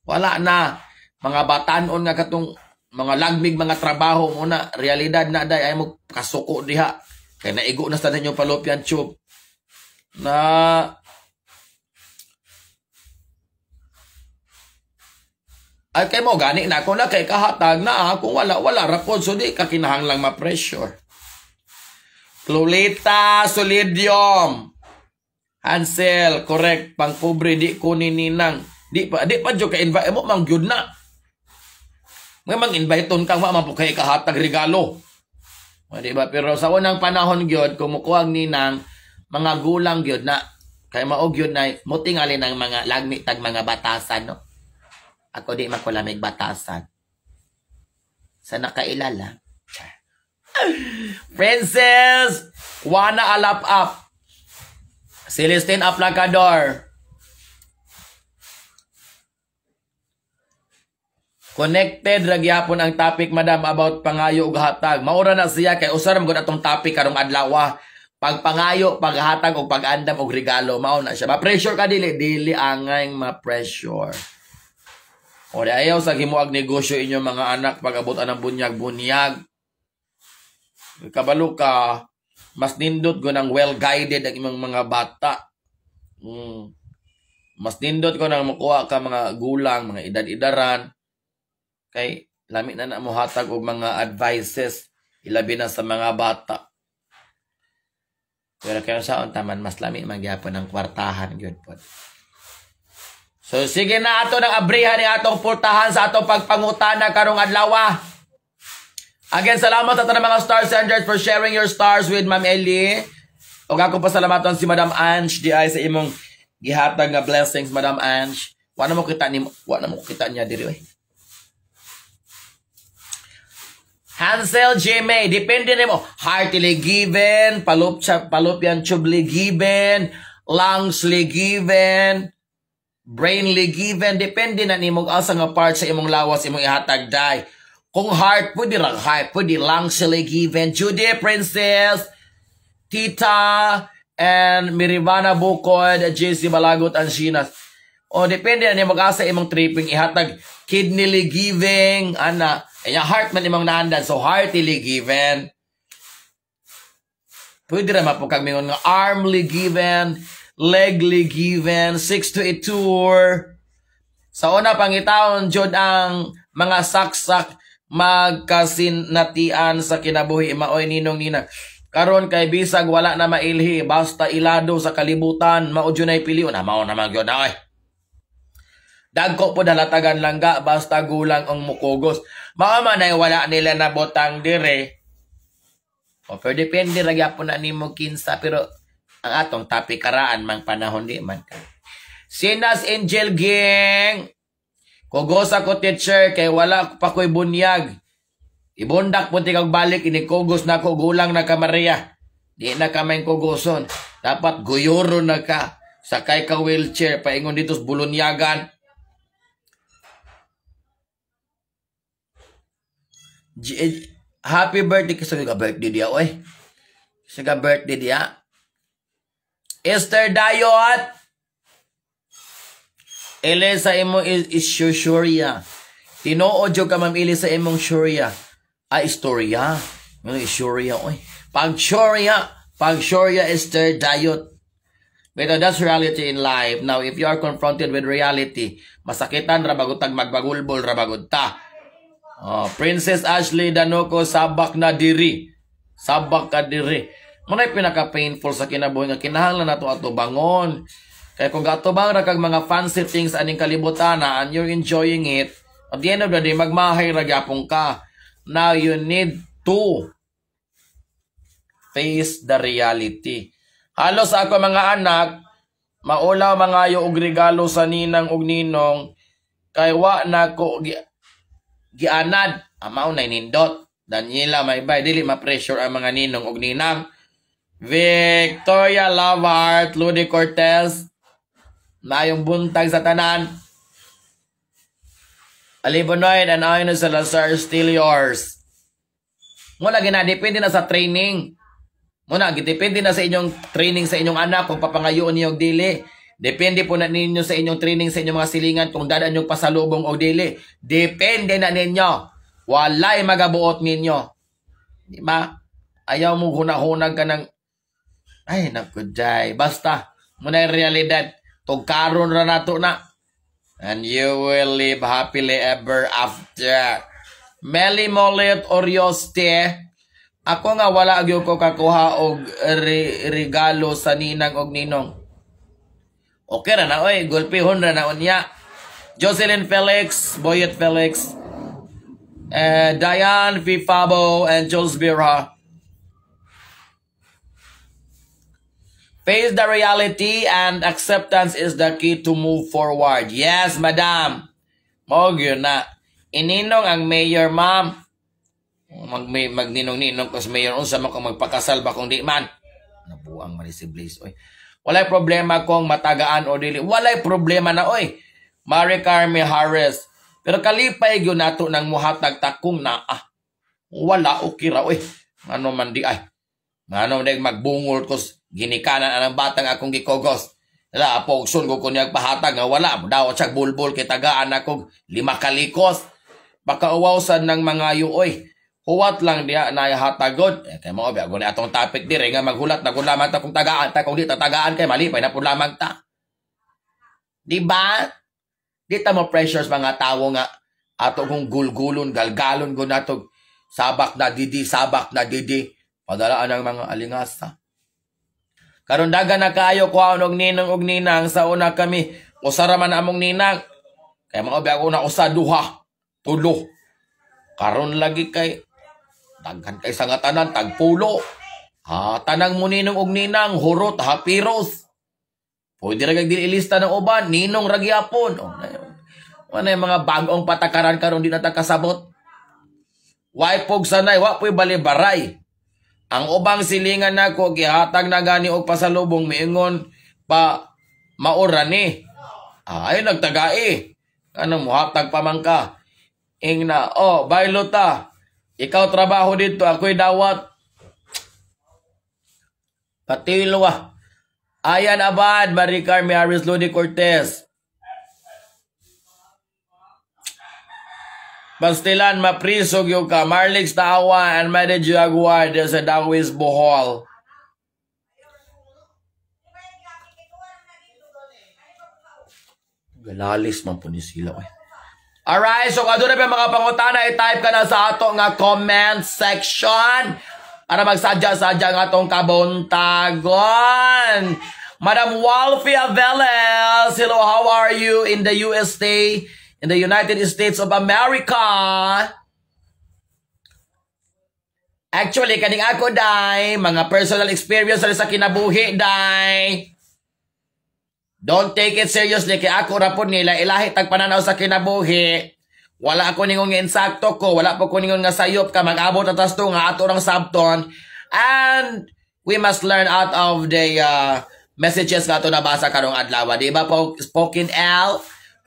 Wala na. Mga batanon nga katong mga lagmig mga trabaho mo na realidad na day ay mo kasuko diha. Kay naigo na sa ninyo fallopian tube. Na ay kay mo gani na ako na kay kahatag na kung wala wala ra pod, so di ka kinahanglang ma-pressure. Clolita Solidium. Hansel, correct, pang pobre di ko ni ninang. Di pa jud ka invite mo mang gyud na. May mang invite ka wa man po kay kahatag regalo. O, di ba? Pero sa unang panahon gyud kumukuha ang ninang mga gulang gyud na kay mao gyud na mo tingali ng mga lagmi tag mga batasan, no. Ako di makulamig batasan. Sa nakailala. Princess Juana Alap Up. Celestine Aplacador. Connected ra gyapon ang topic, madam, about pangayo ug hatag. Maura na siya kay usar man gud atong topic karong adlaw. Pagpangayo, paghatag ug pag-andam og regalo, mao na siya. Ma-pressure ka dili, dili angay ma-pressure. O di ayaw sa himuag negosyo inyong mga anak pag abot ang bunyag-bunyag. Kabalo ka, mas nindot ko ng well-guided ang imong mga bata. Mas nindot ko nang makuha ka mga gulang, mga edad-edaran. Kay lami na na mo hatag og mga advices, ilabi na sa mga bata. Pero kaya sa taman mas lami man gyapon ang kwartahan gyud pod. So sige na, ato nang abrihan ni atong pultahan sa atong pagpangutana karong adlaw. Again, salamat sa tanang mga star senders for sharing your stars with Ma'am Ellie. Ug akong pasalamatan si Madam Ange di ay sa imong gihatag nga blessings, Madam Ange. Wa na mo kita niya diri oy. Hansel J. May, depende nimo. Heartily given, fallopian tubely given, lungsly given, brainly given, depende na nimo asa nga part sa imong lawas imong ihatag day. Kung heart, pwede ra heart, pwede lungsly given. Judy Princess, Tita, and Mirivana Bukod, JC Balagot, Ansinas. O, depende na nimo asa imong tripping ihatag. Kidneyly giving, ana. Kaya heart man imong naandan, so heartily given. Pwede ra mapukag mingon nga armly given, legly given, 6 to 8 tour. Sa una, pangitaon jud ang mga saksak magkasinatian sa kinabuhi, maoy ninong nina. Karon kay bisag wala na mailhi, basta ilado sa kalibutan, mao jud nay pilion. Ah, mao naman gyud na oy. Dagko po dalatagan langga, basta gulang ang mukugos. Mao man ay wala nila na botang dire. O, pero depende ra gyapon na nimo kinsa, pero ang atong topic karaan mang panahon di man ka. Sinas Angel Gang. Kugosa ko teacher kay wala pa ko'y bunyag. Ibundak po tikag balik ini kugos na ko gulang na ka Maria. Di na ka may kugoson. Dapat guyuro na ka. Sakay ka wheelchair paingon dito sa bulunyagan. Happy birthday kasi ka birthday diya, oy. Kasi ka birthday diya. Esther Dayot. Ele sa imo is istorya. Tinuod jud ka, Ma'am Ili, sa imong shurya. Ah, istorya. Ano istorya, oy? Pag shurya, pag shurya, Esther Dayot. But that's reality in life. Now, if you are confronted with reality, masakitan ra bagutag magbagulbol ra bagud ta. Oh, Princess Ashley Danoko, sabak na diri. Sabak ka diri. Mao pinaka-painful sa kinabuhi nga kinahanglan nato ato bangon. Kaya kung gatubang ra kag mga fancy things aning kalibutan na and you're enjoying it, at the end of the day, magmahay ra gyapon ka. Now, you need to face the reality. Halos ako mga anak, maulaw mangayo og regalo sa ninang og ninong kay wa na ko gianad. Mao na nindot. Daniela, may bay dili ma-pressure ang mga ninong og ninang. Victoria Lavart, Ludi Cortez, maayong buntag sa tanan. Ali Bonoy and Aino Salazar, still yours. Muna gina, depende na sa training. Muna, depende na sa inyong training sa inyong anak kung papangayoon niyo og dili. Depende po na ninyo sa inyong training sa inyong mga silingan kung dadaan yung pasalubong o dili. Depende na ninyo. Walay magabuot ninyo. Di ba? Ayaw mo hunahunag ka ng ay, naku, jay. Basta, muna yung realidad. Tugkaron ra nato na. And you will live happily ever after. Meli Molit Orioste. Ako nga wala gyud ko kakuha og regalo sa ninang og ninong. Okay ra na oy, gulpihon ra na unya. Jocelyn Felix, Boyet Felix, Diane Fifabo, and Jules Vera. Face the reality and acceptance is the key to move forward. Yes, madam. Mao gyud na. Ininong ang mayor, ma'am. Magninong-ninong ko sa mayor, unsa man kung magpakasal ba kung di man. Nabuang man si Blaze, oy. Walay problema kung matagaan o dili. Walay problema na, oy. Mary Carmen Harris. Pero kalipay gyud nato nang muhatag takong naa. Wala, okay ra, oy. Ano man di ay. Ngano man magbungol ko ginikanan ang batang akong gikogos. Wala, pogson ko kunyag pahatag nga wala. Dawat siya bulbul kay tagaan ako 5 kalikos. Baka uwaw sad ng mga yuoy. Huwat lang diha na hatagod. Eh, kay mao biya ni atong topic dire nga maghulat na lamang ta kung tagaan ta, kung di tatagaan kay malipay na pud lamang ta. Di ba? Di ta mo pressures mga tawo nga ato kung gulgulon, galgalon ko nato sabak na didi, sabak na didi. Padalaan ang mga alingasa. Karon daga na kaayo kuhaon og ninong og ninang sa una kami usa ra man among ninang. Kay mga biya ako na usa, duha, tulo. Karon lagi kay daghan kay sa nga tanan tagpulo. Ha, tanang mo ninong og ninang hurot hapiros. Pwede ra kag dili ilista ng uban, ninong ra gyapon. Oh, ano yung mga bagong patakaran karon di na ta kasabot. Way pog sanay, wa po'y balibaray. Ang ubang silingan nako gihatag na gani og pasalubong miingon pa maura ni. Ah, ay nagtagai. Ano muhatag pa man ka? Ingna, oh, baylo ta. Ikaw trabaho dito, ako'y dawat. Patilo ah. Ayan Abad, Marie Carmen Harris, Lodi Cortez. Pastilan, maprisog yung ka. Marlix Taawa and Mary Jaguar sa Dawis, Bohol. Galalis man po ni sila. Eh. Alright, so kung doon na mga pangutana, i-type ka na sa ato nga comment section para magsadya-sadya nga atong kabuntagon. Madam Walfie Aveles, hello, how are you in the USA? In the United States of America. Actually, kaning ako, day, mga personal experience sa kinabuhi, day. Don't take it seriously, kay ako rapod nila, ilahi tagpananaw sa kinabuhi. Wala ako ningon nga insakto ko, wala po ko ningon nga sayop ka, mag-abot atas to nga ato rang sabton. And we must learn out of the messages nga ato nabasa karong adlaw. Di ba po, Spoken L?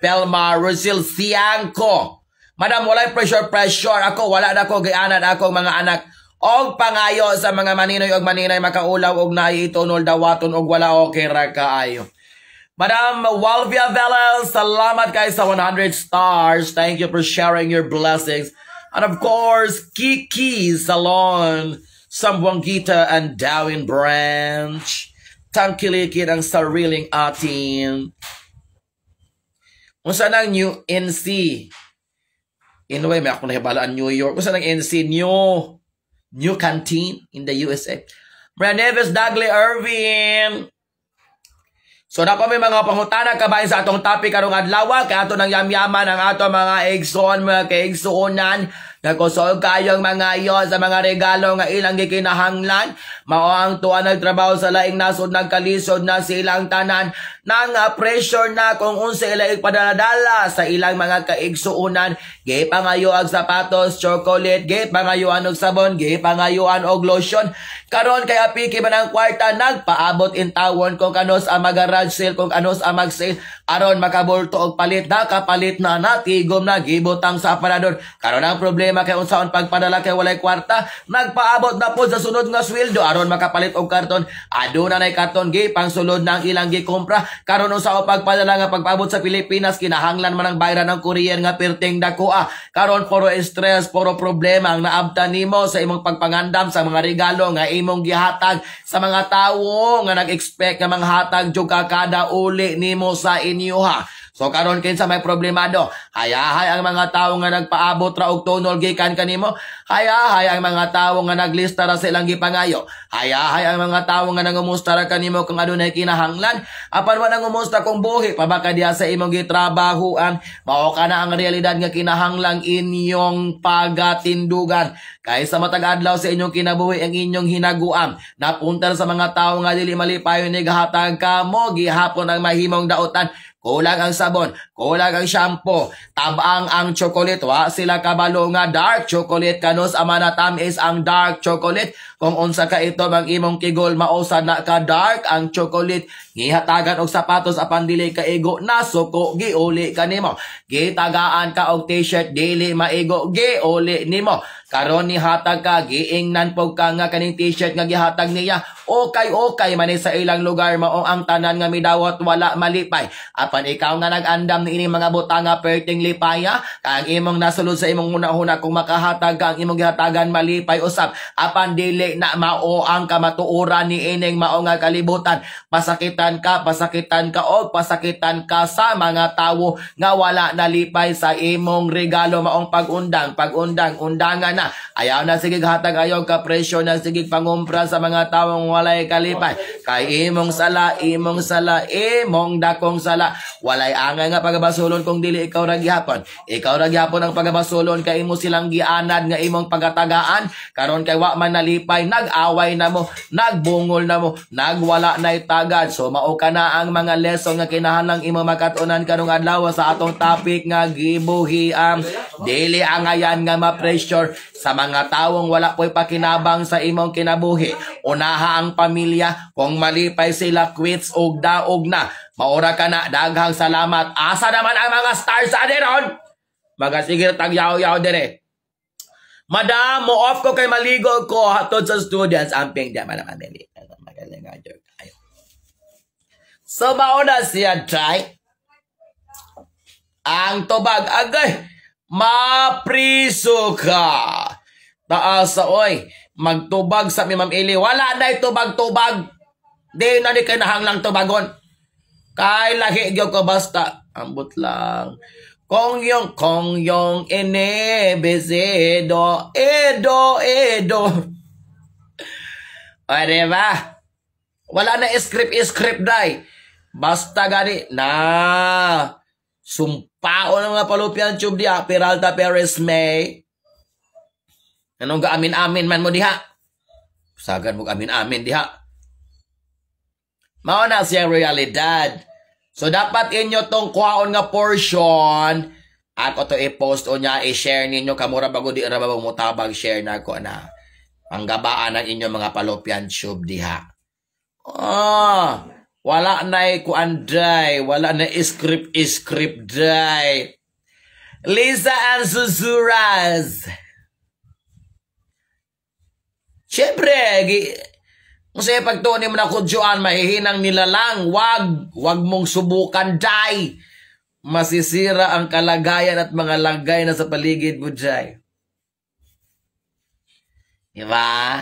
Pelma Rusil Siangco. Madam, walay pressure pressure. Ako, wala na ko gianad ako mga anak. Og pangayo sa mga maninoy og maninay, makaulaw og naay itunol, dawaton, og wala, okay ra kaayo. Madam Walvia Velez, salamat kay sa 100 stars. Thank you for sharing your blessings. And of course, Kiki Salon, Zamboanguita and Dauin Branch. Tangkilikin ang sariling atin. Unsa nang New NC? Anyway, may ako nahibalaan New York. Unsa nang NC? New Canteen in the USA. Maria Neves Dagley Irvin. So na pa may mga pangutana kabahin sa atong topic karong adlaw, kay ato nang yamyaman ang ato mga igsoon, mga kaigsuonan. Nagkusog kayong mga iyo sa mga regalo nga ilang gikinahanglan. Mao ang tuwa nagtrabaho sa laing nasod, nagkalisod na silang tanan. Nang pressure na kung unsa ila ipadala sa ilang mga kaigsuonan. Gipangayo og sapatos, chocolate, gipangayuan og sabon, gipangayuan og lotion. Karon kay apiki man ang kwarta, nagpaabot in tawon kung kanos ang mag-garage sale, kung kanos ang mag-sale aron makabulto og palit. Nakapalit na, natigom na, gibutang sa aparador. Karon ang problema kay unsaon pagpadala kay walay kwarta. Nagpaabot na po sa sunod nga sweldo aron makapalit og karton. Aduna nay karton, gipangsulod na ang ilang gikompra. Karon, unsaon pagpadala nga pagpaabot sa Pilipinas kinahanglan man ang bayran ng courier nga perting dakoa? Karon puro stress, puro problema ang naabtan nimo sa imong pagpangandam sa mga regalo nga imong gihatag sa mga tawo nga nag-expect nga manghatag jud ka kada uli nimo sa inyo ha. So karon, kinsa may problemado? Hayahay ang mga tawo nga nagpaabot ra og tunol gikan kanimo. Hayahay ang mga tawo nga naglista ra sa ilang gipangayo. Hayahay ang mga tawo nga nangumusta ra kanimo kung adunay kinahanglan. Apan wa nangumusta kung buhi pa ba ka diha sa imong gitrabahuan. Mao kana ang realidad nga kinahanglang inyong pagatindugan. Kay sa matag adlaw sa inyong kinabuhi, ang inyong hinaguam napunta sa mga tawo nga dili malipayon ni gahatag kamo gihapon ang mahimong dautan. Kulang ang sabon, kulang ang shampoo, tabang ang chocolate, wa sila kabalo nga dark chocolate, kanus ama natamis ang dark chocolate. Kung unsa ka ito ang imong kigol, mausa na ka dark ang chocolate. Gihatagan og sapatos apan dili ka igo, nasuko, giuli kanimo. Gitagaan ka og T-shirt, dili maigo, giuli nimo. Karon ni hatag ka, giingnan pog ka nga kaning T-shirt nga gihatag niya. Okay okay man sa ilang lugar, mao ang tanan nga midawat wala malipay. Apan ikaw nga nag-andam ni ining mga butanga, perting lipaya, kang imong nasulod sa imong hunahuna, kung makahatag ka, ang imong gihatagan malipay usab. Apan dili na mao ang kamatuoran ni ining mao nga kalibutan. Pasakitan ka, pasakitan ka og pasakitan ka sa mga tawo nga wala nalipay sa imong regalo. Maong pag-undang, pag-undang, undangan na. Ayaw na sige hatag, ayaw ka presyo na sige pangumpra sa mga tawong walay kalipay. Kay imong sala, imong sala, imong dakong sala. Walay angay nga pagabasulon kung dili ikaw ra gihapon. Ikaw ra gihapon ang pagabasulon kay imo silang gianad nga imong pagatagaan. Karon kay wa man nalipay, nag-away na mo, nagbungol na mo, nagwala na tagad. So mao ka na ang mga lesson nga kinahanglang imo makat-unan karong adlaw sa atong topic nga gibuhi ang dili angayan nga ma-pressure sa mga tawong wala po'y pakinabang sa imong kinabuhi. Unaha ang pamilya, kung malipay sila, quits og daog na. Maura ka na, daghang salamat. Asa naman ang mga stars sa ron? Magasigil tag yaw-yaw dire. Madam, mo off ko kay maligo ko hatod sa students. Amping di man naman dili. Magaling nga joke. Ayo. So mauna siya try. Ang tubag agay mapriso ka. Taas sa oy, magtubag sa mi Ma'am Eli. Wala na tubag-tubag. Di na ni kinahanglang tubagon. Kay lahi gyud ko, basta ambot lang. Kong yung ene besedo edo edo. O, diba? Wala na script script dai. Basta gani na sumpao ng mga fallopian tube diha, Peralta Perez May. Anong gaamin-amin man mo diha? Sagan mo amin-amin diha. Mao na siya realidad. So dapat inyo tong kuhaon nga portion, ako to i-post o niya i-share ninyo, kamura bago di ra ba mutabag, share na ko na. Ang gabaan ng inyong mga fallopian tube diha. Ah, wala na kuan day, wala na script script day. Lisa and Suzuras. Siyempre, kung sa'yo pagtuon mo na kudyoan, mahihinang nilalang, wag mong subukan, day. Masisira ang kalagayan at mga lagay na sa paligid mo, day. Diba?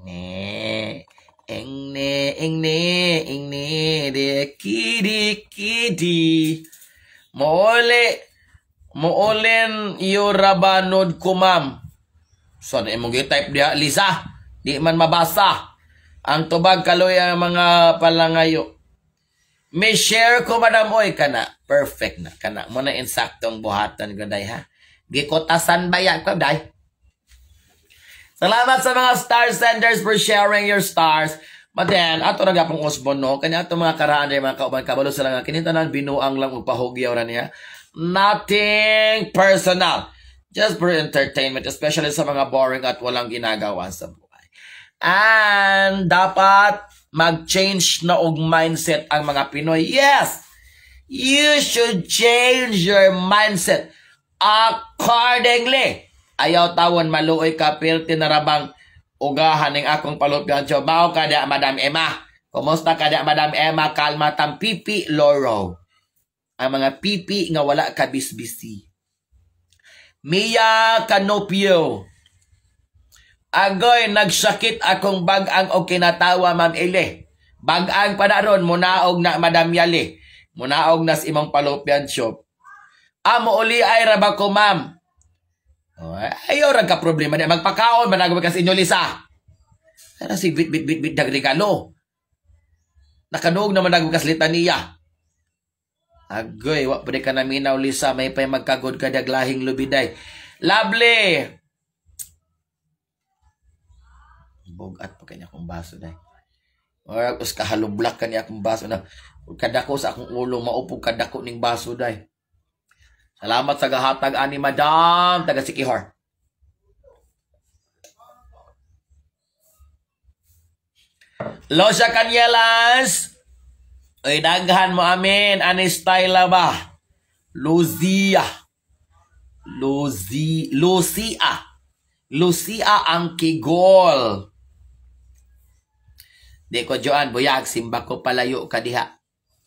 Ne, eng ne, eng ne, eng ne, de, kidi, kidi. Moole, moolin yurabanod ko, ma'am. So, ano imong type diha, Lisa? Di man mabasa. Ang tubag kaloy ang mga palangayo. May share ko, madam, oy, kana. Perfect na. Kana. Mo na insaktong buhatan ko, day, ha? Gikotasan ba yan ko, day? Salamat sa mga star senders for sharing your stars. But then, ato na gapong usbon, no? Kanya ato mga karaan day, mga kauban, kabalo sila nga, kinitanan, binuang lang ug pahugyaw ra niya. Nothing personal. Just for entertainment, especially sa mga boring at walang ginagawa sa buhay. And dapat mag-change na og mindset ang mga Pinoy. Yes! You should change your mindset accordingly. Ayaw tawon maluoy ka, pilti na rabang ugahan ning akong palupyan. Mao ka da, Madam Emma. Kumusta ka da, Madam Emma? Kalma tam pipi loro. Ang mga pipi nga wala ka bisbisi. Mia Canopio. Agoy, nagsakit akong bag-ang og kinatawa, Ma'am Ele. Bag-ang pa na ron, munaog na, Madam Yali. Munaog na sa imong palupyan shop. Amo uli ay raba ko, ma'am. Oh, ayaw ra ka problema niya. Magpakaon, managawin ka sa inyo, Lisa. Pero si bit bit bit bit nagregalo. Nakanuog naman nagwagas litaniya. Agoy, wa pa ka naminaw, Lisa. May pay magkagod ka daglahing lubiday. Lovely! Bugat pa kanya akong baso day. Or us kahalublak kanya akong baso na. Kadako sa akong ulo, maupog kadako ning baso day. Salamat sa gahatag ani Madam taga Sikihor. Losha Canyelas. Oy, daghan mo amin ani style ba? Luzia. Luzi Lucia. Lucia ang kigol. Di ko Joan, buyag simba ko palayo ka diha.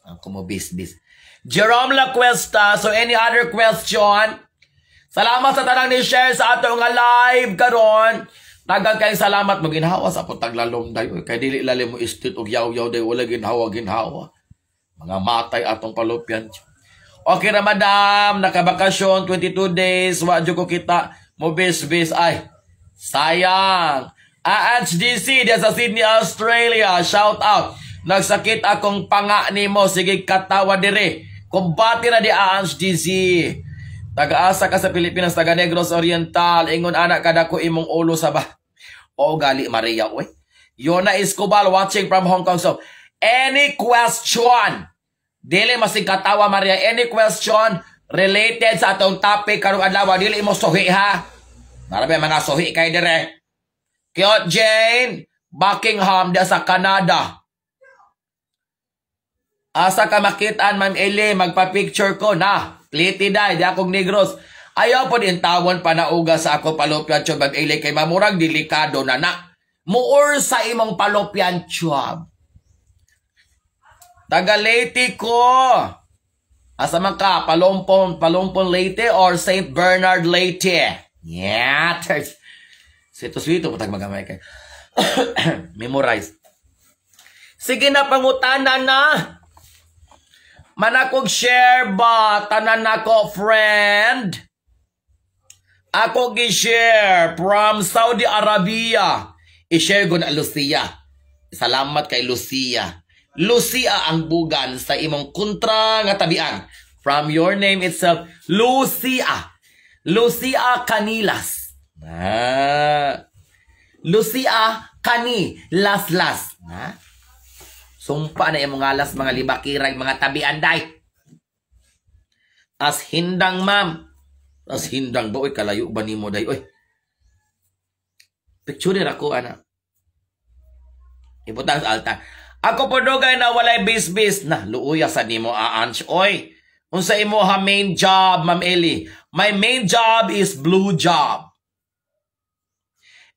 Ang kumubis-bis. Jerome La Cuesta, so any other question? Salamat sa tanang ni share sa ato nga live karon. Daghang kayong salamat mo ginhawa sa akong taglalom day. Kay dili lalim mo istit og yaw-yaw day, wala ginhawa ginhawa. Mga matay atong palupyan. Okay ra madam, nakabakasyon 22 days, wa jud ko kita mo bis-bis ay. Sayang. AHDC diya sa Sydney, Australia. Shout out. Nagsakit akong panga nimo, sige katawa dire. Kumbati na di AHDC. Taga-asa ka sa Pilipinas, taga Negros Oriental. Ingon anak kada ko imong ulo sa ba. O gali Maria oy. Yona Escobal watching from Hong Kong. So, any question? Dili masig katawa Maria, any question related sa atong topic karong adlaw, dili mo suhi ha. Marabi mga suhi kay dire. Cute Jane, Buckingham diya sa Canada. Asa ka makitaan, Ma'am Eli, magpa-picture ko na. Pliti day, di akong Negros. Ayaw po din tawon panauga sa ako palopyan chub, Ma'am Eli, kay mamurag delikado na na. Muor sa imong palopyan chub. Taga Leyte ko. Asa man ka? Palumpon, Palumpon Leyte or St. Bernard Leyte? Yeah, church. Sito-sito po tag magamay kay. Memorize. Sige na, pangutana na. Manakog share ba? Tanan nako, friend. Ako gi-share from Saudi Arabia. I-share ko na Lucia. Salamat kay Lucia. Lucia ang bugan sa imong kontra nga tabian. From your name itself, Lucia. Lucia Canilas. Ah. Lucia Cani Las Las. Ah. Sumpa na imong alas mga libakirag mga tabian day. As hindang ma'am. As hindang ba oy, kalayo ba nimo day oy. Picture ra ko ana. Ibutang sa altar. Ako po dugay na walay bisbis na luuya sa nimo aanch oy. Unsa imo ha main job, Ma'am Eli? My main job is blue job.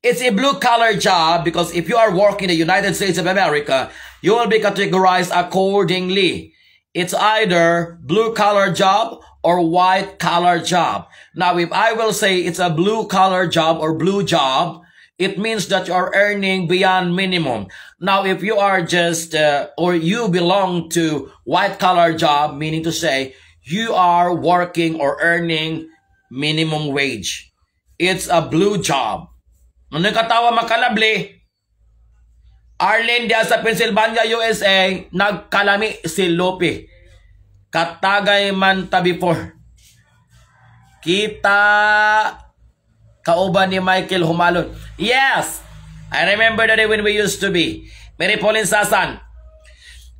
It's a blue collar job because if you are working in the United States of America, you will be categorized accordingly. It's either blue collar job or white collar job. Now, if I will say it's a blue collar job or blue job, it means that you are earning beyond minimum. Now, if you are just, or you belong to white collar job, meaning to say you are working or earning minimum wage. It's a blue job. Ano katawa, makalabli? Arlene diya sa Pennsylvania, USA, nagkalami si Lope. Katagay man ta before. Kita kauban ni Michael Humalon. Yes! I remember the day when we used to be. Mary Pauline Sasan.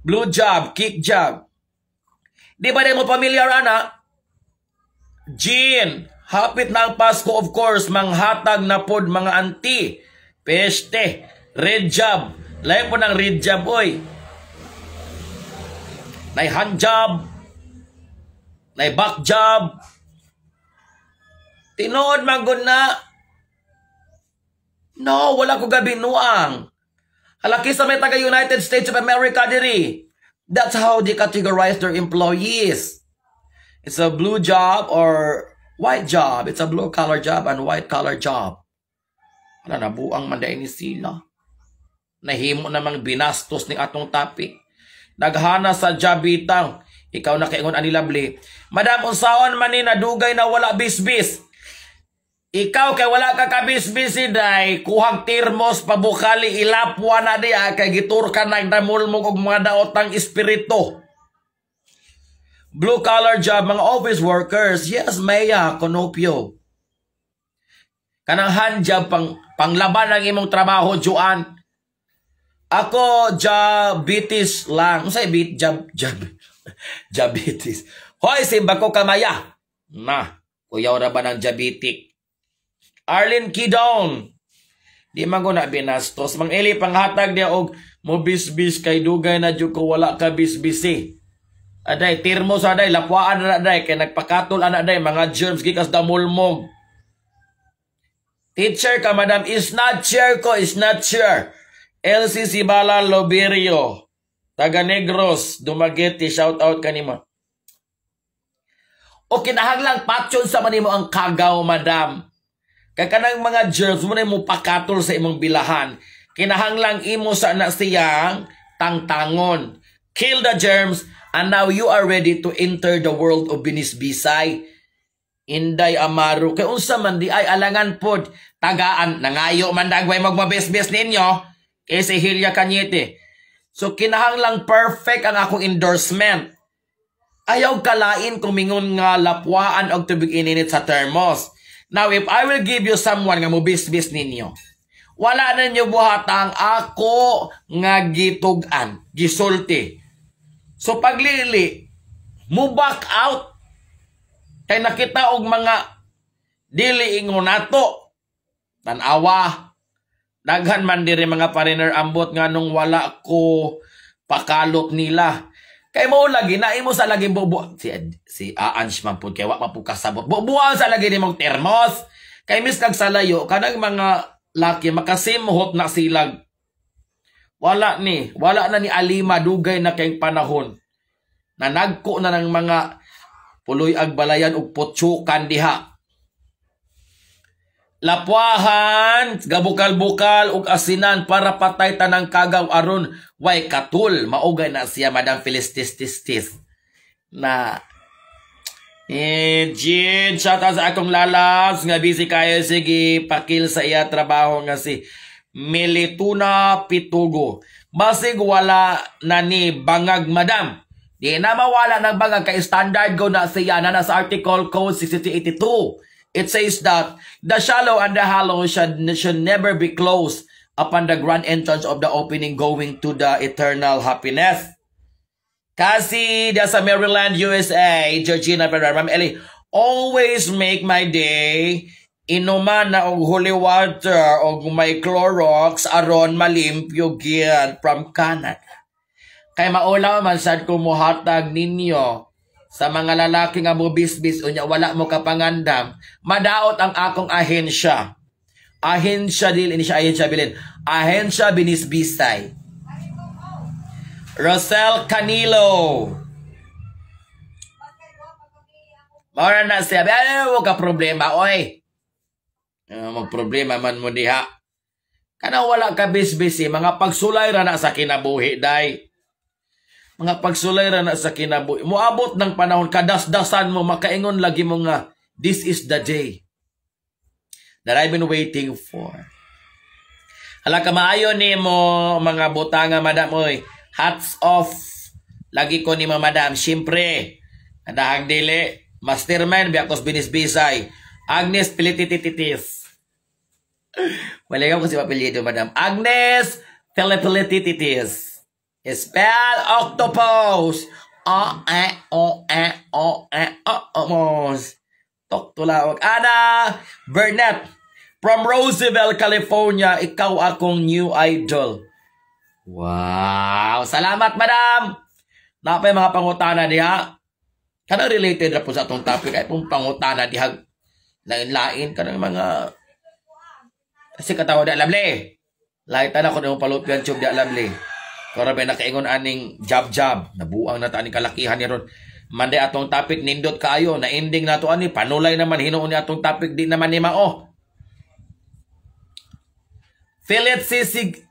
Blue job, kick job. Di ba mo familiar, ana? Jean, hapit na ang Pasko, of course, manghatag na pod mga auntie. Peste, red job. Lain po ng red job, oy. Nay hand job. Nay back job. Tinuod man gud na. No, wala ko gabinuang. Halaki sa may taga United States of America diri. That's how they categorize their employees. It's a blue job or white job. It's a blue collar job and white collar job. Wala na, buang man ni sila. Nahimo namang binastos ni atong topic. Naghana sa jabitang. Ikaw na kaingon ani, Labli. Madam, unsaon man ni nadugay na wala bisbis? Ikaw kay wala ka kabisbis, day, kuhag termos pabukali, ilapwa na diya kay giturkan nagdamulmog og mga daotang espiritu. Blue collar job, mga office workers. Yes, Maya Conopio. Kanang hand job, pang panglaban ang imong trabaho, Juan. Ako diabetes lang. Unsay bit job job diabetes? Hoy, simba ko kamaya. Na, kuyaw ra ba ng diabetic? Arlene Kidon. Di man ko na binastos. Mang Eli, panghatag niya og mo bisbis kay dugay na jud ko wala ka bisbisi. Aday, termos aday, lapwaan na aday, kay nagpakatol ana aday, mga germs gikas damulmog. Teacher ka, madam, is not chair ko, is not chair. LC Sibala Loberio, taga Negros, Dumaguete, shout out kanimo. O kinahanglang patyon sa manimo ang kagaw, madam. Kay kanang mga germs mo na mo pakatol sa imong bilahan. Kinahanglang imo sa na siyang tangtangon. Kill the germs and now you are ready to enter the world of binisbisay. Inday Amaro, kay unsa man di ay alangan pod tagaan nangayo man dagway magmabisbis ninyo kay si Hilya Cañete. So kinahanglang perfect ang akong endorsement. Ayaw kalain kumingon nga lapwaan og tubig ininit sa thermos. Now, if I will give you someone nga mubisbis ninyo, wala na ninyo buhatang ako nga gitug-an, gisulti. So paglili, mo back out. Kay nakita og mga dili ingon nato. Tanawa. Daghan man diri mga foreigner, ambot nga nung wala ko pakalot nila. Kay mo lagi na imo sa lagi bubu si si Aansh man pud kay wa pa pud kasabot. Bubuan sa lagi nimong termos. Kay mis kag salayo kanang mga laki makasimhot na silag. Wala ni, wala na ni Alima, dugay na kay panahon. Nanagko na ng mga puloy ag balayan ug putsukan diha. Lapwahan, gabukal-bukal ug asinan para patay tanang kagaw aron way katul. Maugay na siya, Madam Felistis Tistis. Na eh, Jean, shout out sa akong lalas nga busy kayo, sige pakil sa iya trabaho nga si Milituna Pitugo. Basig wala na ni bangag, madam. Di na mawala ng bangag kay standard go na siya na nasa article code 6382. It says that the shallow and the hollow should never be closed upon the grand entrance of the opening going to the eternal happiness. Kasi sa Maryland, USA, Georgina Ferrer, Ma'am Ellie, always make my day. Inuman na og holy water og may Clorox aron malimpyo gyud, from Canada. Kay maulaw man sad ko mohatag ninyo. Sa mga lalaki nga mo bisbis unya wala mo kapangandam, madaot ang akong ahensya. Ahensya, dili ni siya ahensya bilin. Ahensya Binisbisay. Rosel Canilo. Mora na siya. Ano mo ka problema, oy? Ano problema man mo diha? Kana wala ka bisbisi, mga pagsulay ra na sa kinabuhi, day. Mga pagsulay ra na sa kinabuhi. Moabot ng panahon, kadasdasan mo, makaingon lagi mo nga, "This is the day that I've been waiting for." Hala ka maayo nimo mga butanga, madam, oy. Hats off. Lagi ko ni madam. Siyempre, andahag dili. Mastermind, biyakos binisbisay. Agnes Pilitititis. Maligaw ko si apelyido, madam. Agnes Pilitititis. Spell octopus. O, E, O, E, O, E, O, O, Tok tulawag. Ana Burnett from Roseville, California. Ikaw akong new idol. Wow! Salamat, madam! Napay mga pangutana diha. Kanang related na po sa atong topic ay pong pangutana diha. Lain-lain kanang mga kasi katawa di lovely. Lahit na ko nimo palupyan tube di lovely. Kaya ba nakaingon aning jab-jab, nabuang na ta aning kalakihan ni ron. Manday atong topic nindot kaayo, na ending nato ani panulay naman hinuon ni atong topic, di naman ni mao. Philip Sisig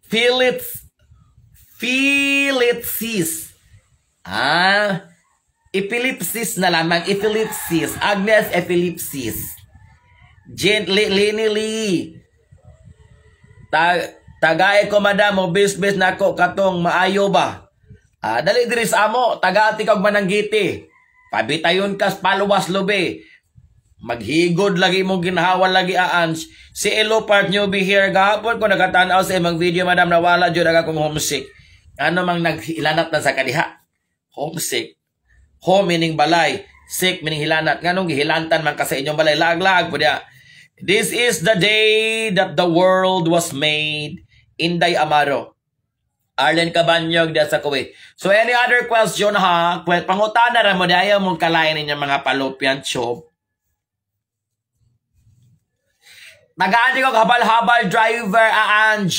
Philip Philipsis. Ah, Epilepsis na lamang, epilepsis. Agnes Epilepsis. Gently, Lini Lee. Tagay ko, madam, mo bisbis nako katong maayo ba? Ah, dali diri sa amo, tagaati kag Mananggiti. Pabitayon kas paluwas lubi. Maghigod lagi mong ginhawa lagi aans. Si Elo Part newbie here gahapon ko nakatanaw sa imong video, madam, nawala jud ang akong homesick. Ano mang naghilanat na sa kadiha? Homesick. Home meaning balay, sick meaning hilanat. Nganong gihilantan man ka sa inyong balay? Lag-lag po diya. This is the day that the world was made. Inday Amaro. Arlen Cabanyog diya sa Kuwait. So any other question ha? Pangutana ra mo, ayaw mong kalayan ninyo mga palupyan chob. Tagaan ko habal-habal driver aanj.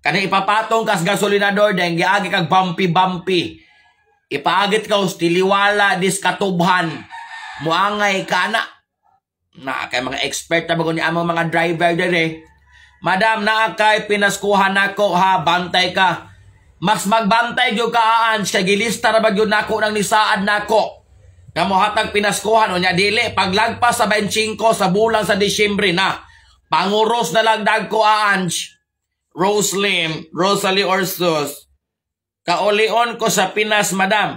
Kani ipapatong kas gasolinador den giagi kag bumpy-bumpy. Ipaagit ka tiliwala dis katubhan. Muangay ka na. Na kay mga expert na bago ni among mga driver dire. Madam, naa kay pinaskuhan nako ha, bantay ka. Mas magbantay gyud ka aanj kay gilista ra ba gyud nako nang nisaad nako. Nga mohatag pinaskuhan unya dili paglagpas sa 25 sa bulan sa Disyembre na. Panguros na lang dagko aanj. Roslim, Rosalie Orsus. Kaulion ko sa Pinas, madam.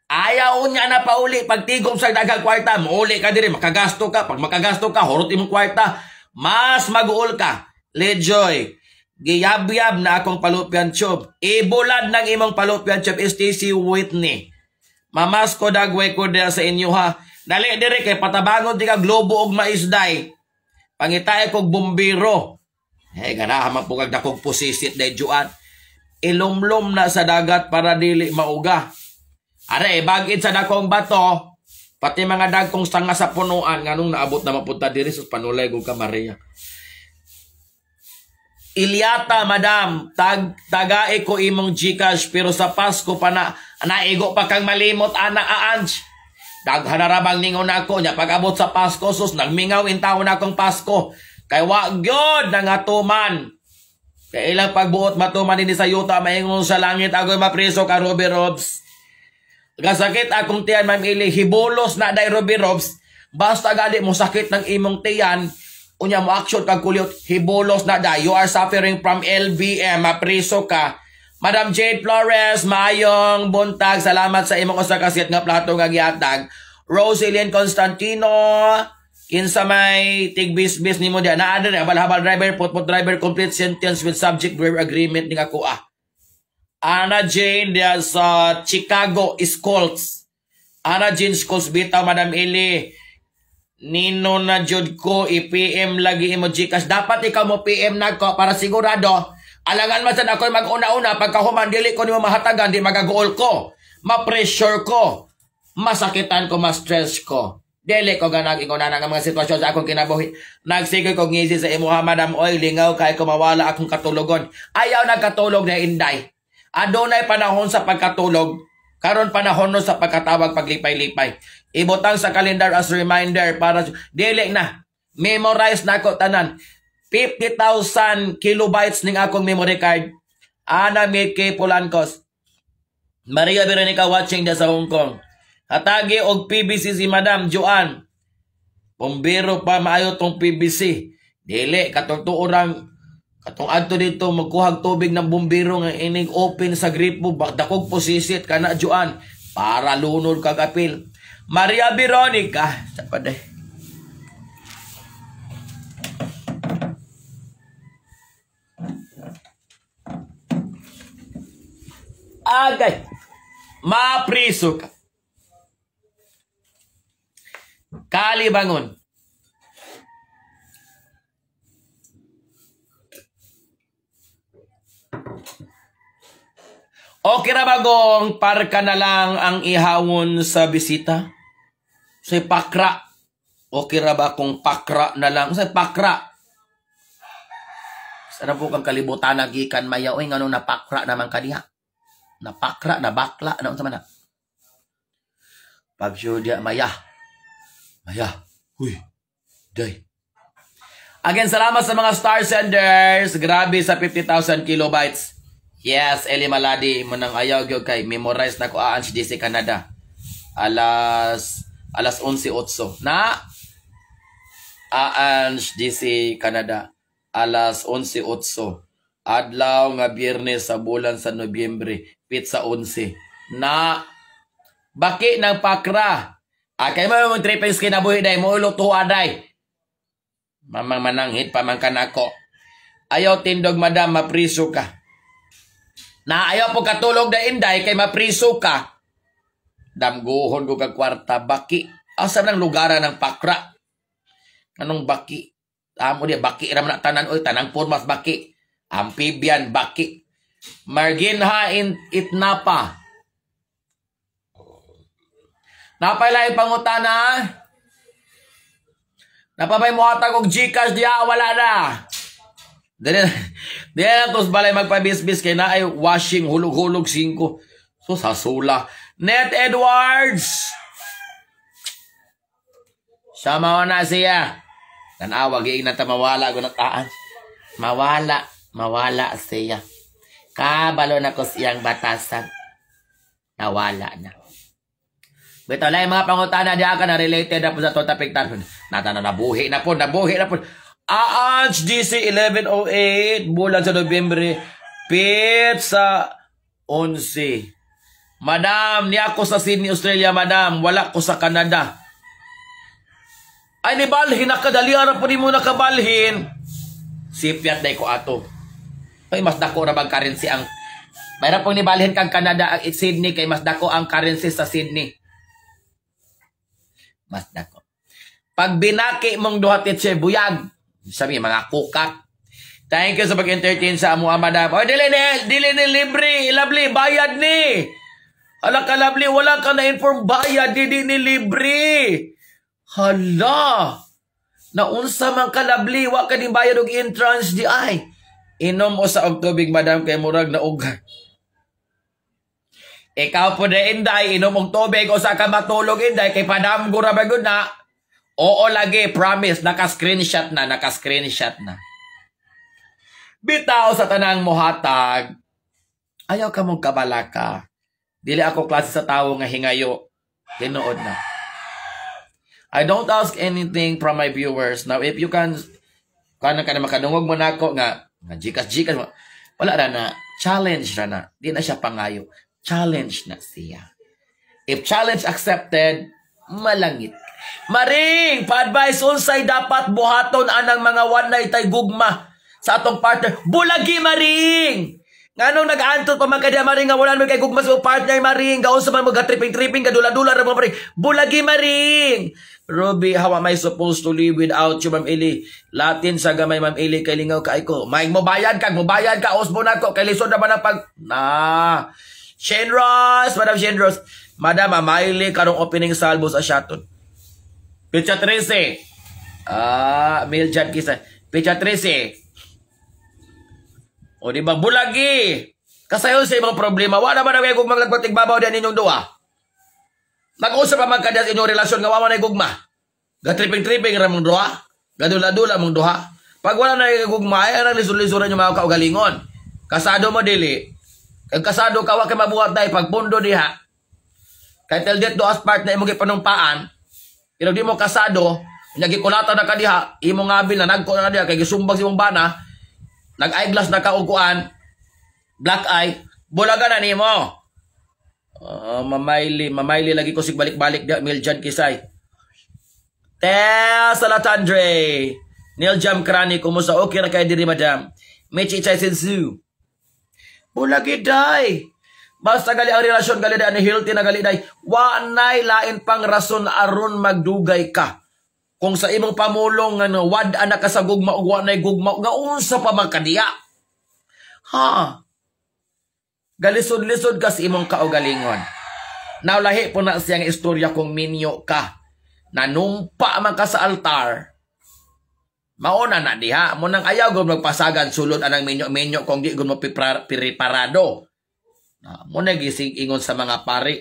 Ayaw niya na pauli pagtigom sa daghang kwarta, muuli ka diri, makagasto ka. Pag makagasto ka, hurot imong kwarta, mas maguol ka. Lejoy, giyabyab na akong palupyan tube. Ibulad ng imong palupyan tube, STC Whitney. Mamas ko dagway ko diha sa inyo ha. Dali dire kay patabangon di ka globo og maisday. Pangitae kog bumbiro. Eh, ganahan man po kag dakog posisit day juan. Ilumlum na sa dagat para dili mauga. Are, bagit sa dakong bato, pati mga dagkong sanga sa punuan, nganong naabot na mapunta diri sa panulay ka Maria. Ilyata, madam, tagae ko imong GCash pero sa Pasko pa na, naigo pa kang malimot ana aanj. Daghan na rabang ningon nako nya pag-abot sa Pasko, sus nagmingaw in taon akong Pasko. Kay wa gyud nangatuman. Kay ilang pagbuot matuman dinhi sa yuta maingon sa langit agoy mapriso ka Ruby Robs. Gasakit akong tiyan, Ma'am Ili, hibulos na day Ruby Robs. Basta gali mo sakit ng imong tiyan, unya mo action kag kulyot, hibulos na da. You are suffering from LBM, mapriso ka. Madam Jade Flores, maayong buntag. Salamat sa imong usa ka set nga plato nga gihatag. Roselyn Constantino, kinsa may tigbisbis nimo diya. Naa diri habal-habal driver, put driver, complete sentence with subject verb agreement ning ako ah. Ana Jane diya sa Chicago Schools. Ana Jane Schools bitaw, Madam Eli. Nino na jud ko i-PM lagi imo GCash. Dapat ikaw mo PM nako para sigurado. Alangan man sad ako mag-una-una pagkahuman dili ko nimo mahatagan, di magaguol ko. Ma-pressure ko. Masakitan ko, ma-stress ko. Dili ko ganag ingon na nga mga sitwasyon sa akong kinabuhi. Nagsige ko ngisi sa imuha, madam, oy, lingaw kay ko, mawala akong katulogon. Ayaw nagkatulog na, Inday. Adunay panahon sa pagkatulog. Karon panahon no sa pagkatawag, paglipay-lipay. Ibutang sa calendar as reminder para dili na. Memorize na ako tanan. 50,000 kilobytes ning akong memory card. Ana Miki Polancos. Maria Veronica watching da sa Hong Kong. Hatagi og PVC si Madam Joan. Bombero pa maayo tong PVC. Dili katong tuorang katong adto dito magkuhag tubig ng bombero nga inig open sa gripo, dakog posisit kana, Joan, para lunod kag apil. Maria Veronica sa paday. Agay. Mapriso ka. Kali bangon. Okay ra bagong parka na lang ang ihawon sa bisita? Sa pakra. Okay ra ba kung pakra na lang? Sa pakra. Sana po kang kalibutan nagikan maya oy, ngano napakra naman kaniya. Napakra, nabakla, ano unsa man na? Pag dia maya. Maya. Huy. Day. Again, salamat sa mga star senders. Grabe sa 50,000 kilobytes. Yes, Eli Maladi, mo nang ayaw gyud kay memorize na ko aan si DC Canada. Alas 11:08. Na aan DC Canada. Alas 11:08. Adlaw nga Biyernes sa bulan sa Nobyembre, pizza 11. Na baki ng pakra. Ah, kay mo mong triples kinabuhi day mo luto aday. Mamang mananghit pa man kanako. Ayaw tindog, madam, mapriso ka. Na ayaw po katulog na, Inday, kay mapriso ka. Damguhon ko kag kwarta baki. Asa nang lugaran ng pakra? Anong baki? Amo di baki ra man na tanan oy, tanang formas baki. Amphibian baki. Marginha in itnapa. Napay laing pangutana? Napabay mo hatag og GCash diya, wala na. Dili dili na tos balay magpabisbis kay naay washing hulog-hulog 5. So sa sula. Net Edwards. Sama na siya. Tanawa giing na ta mawala ko taan. Mawala, mawala siya. Kabalo na ko siyang batasan. Nawala na. Bitaw lang mga pangutana diya ka na related na po sa to topic tanon. Nata na nabuhi na po, nabuhi na po. Aanch DC 11:08 bulan sa Nobyembre, pizza 11. Madam, niya ako sa Sydney, Australia, madam. Wala ko sa Canada. Ay, ni balhin, nakadali, ara po ni mo nakabalhin. Sipyat na ko ato. Ay, mas dako ra bang currency ang... Mayroon pong nibalhin kang Canada ang Sydney kay mas dako ang currency sa Sydney. Mas dako. Pag binaki mong duha, teacher, buyag. Sabi, mga kukak. Thank you sa pag-entertain sa amo, madam. Oy, dili ni libre, lovely, bayad ni. Hala ka, lovely, wala ka na-inform, bayad, dili ni libre. Hala. Naunsa man ka, lovely, wa ka din bayad og entrance di ay. Inom o sa og tubig, madam, kay murag na ugat. Ikaw po na, Inday, inom og tubig o sa ka matulog, Inday, kay padamgo ra ba gud na. Oo lagi, promise, naka-screenshot na, naka-screenshot na. Bitaw sa tanang mohatag, ayaw ka mong kabalaka. Dili ako klase sa tawo nga hingayo. Tinuod na. I don't ask anything from my viewers. Now, if you can, kanang ka na makadungog mo na ako nga, nga Gcash, Gcash, wala ra na, challenge ra na. Di na siya pangayo. Challenge na siya. If challenge accepted, malangit. Maring, pa-advise unsay dapat buhaton anang mga one night tay gugma sa atong partner. Bulagi, Maring! Nganong nag-antot pa man ka diya, Maring, nga wala man kay gugma sa partner, Maring. Gaon sa man mo tripping-tripping, kadula-dula ra mo, Maring. Bulagi, Maring! Ruby, how am I supposed to live without you, Ma'am Eli? Latin sa gamay, Ma'am Eli, kay lingaw kay ko. May mo bayad ka, usbo na ko, kay lisod na ba ng pag... Na. Shane Ross, Madam Shane Ross. Madam Mamayli, karong opening salvo sa Shaton. Pecha 13. Ah, Miljan kisa. Pecha 13. O di ba bulagi? Kasayon sa imong problema, wala man na gugmang lagbatig babaw diyan ninyong duha. Mag-usap pa man kada sa inyong relasyon nga wa man ay gugma. Gatriping-tripping ra mong duha. Gadula-dula mong duha. Pag wala na gugma, ay ang lisod-lisoran yung mga kaugalingon. Kasado mo dili. Kag kasado ka, wa kay mabuhat dai pagpundo diha. Kay till death do us part na imong gipanumpaan. Pero di mo kasado, nagikulata na ka diha, imong ngabil na nagko na diha kay gisumbag si imong bana, nag-eyeglass na ka og kuan, black eye, bulaga na nimo. Mamayli, mamayli lagi ko sig balik-balik diha, Miljan Kisay. Tess Alatandre. Neil Jam Krani, kumusta? Okay ra kay diri, madam. Michi Chai Sensu. Bulagi day. Basta gali ang relasyon gali day, healthy na gali day. Wa nay lain pang rason aron magdugay ka. Kung sa imong pamulong nga no, wad ana ka sa gugma ug wa nay gugma nga unsa pa man kadiya. Ha? Galisod-lisod ka sa imong kaugalingon. Now lahi po na siyang istorya kung minyo ka. Nanumpa man ka sa altar. Mauna na diha. Mo nang ayaw gud magpasagan sulod anang minyo-minyo kung di gud mo piriparado. Na, mo na gising ingon sa mga pari.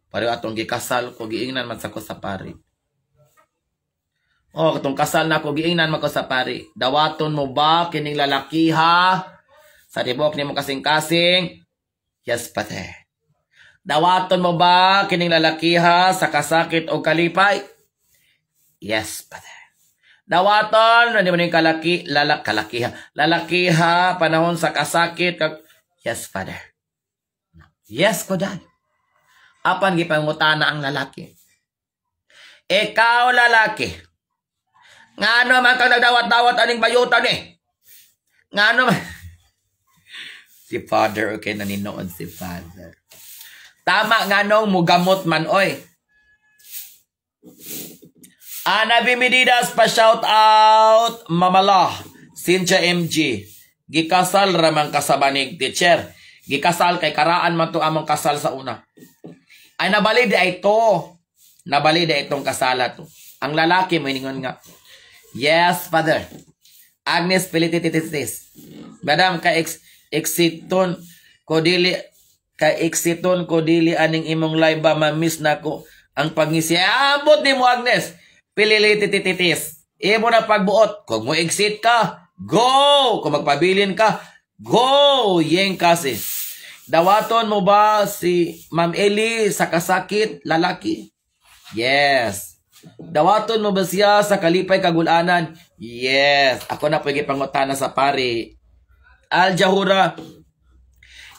Pari atong gikasal ko, giingnan man sa ko sa pari. Oh, katong kasal na ko, giingnan man ko sa pari. "Dawaton mo ba kining lalakiha sa tibok nimo kasing-kasing?" "Yes, pate." "Dawaton mo ba kining lalakiha sa kasakit o kalipay?" "Yes, pate." "Dawaton ano mo ning kalaki lalak kalakiha lalakiha panahon sa kasakit kag?" "Yes, father." "Yes ko dahil." Apan gipangutana ang lalaki. "Ikaw lalaki. Ngano man kang nagdawat-dawat aning bayutan eh? Ngano man?" Si father, okay, naninood si father. Tama nga nung mugamot man, oy. Ana B. Medidas pa shout out Mamala Cynthia MG. Gikasal ramang kasabanig, teacher. Gikasal kay karaan man to among kasal sa una. Ay nabali di ay to. Nabali di itong kasala to. Ang lalaki mo iningon nga, "Yes, father." Agnes Pilitititis. Madam, ka ex exiton ko dili ka exiton ko dili aning imong live ba, ma-miss na ko ang pangisi. Ambot ni mo, Agnes. Pililitititis. Imo na pagbuot. Kung mo exit ka, go! Kung magpabilin ka, go! Yeng kasi. "Dawaton mo ba si Ma'am Eli sa kasakit, lalaki?" "Yes." "Dawaton mo ba siya sa kalipay kagulanan?" "Yes." Ako na pwede pangutana sa pari. Al Jahura,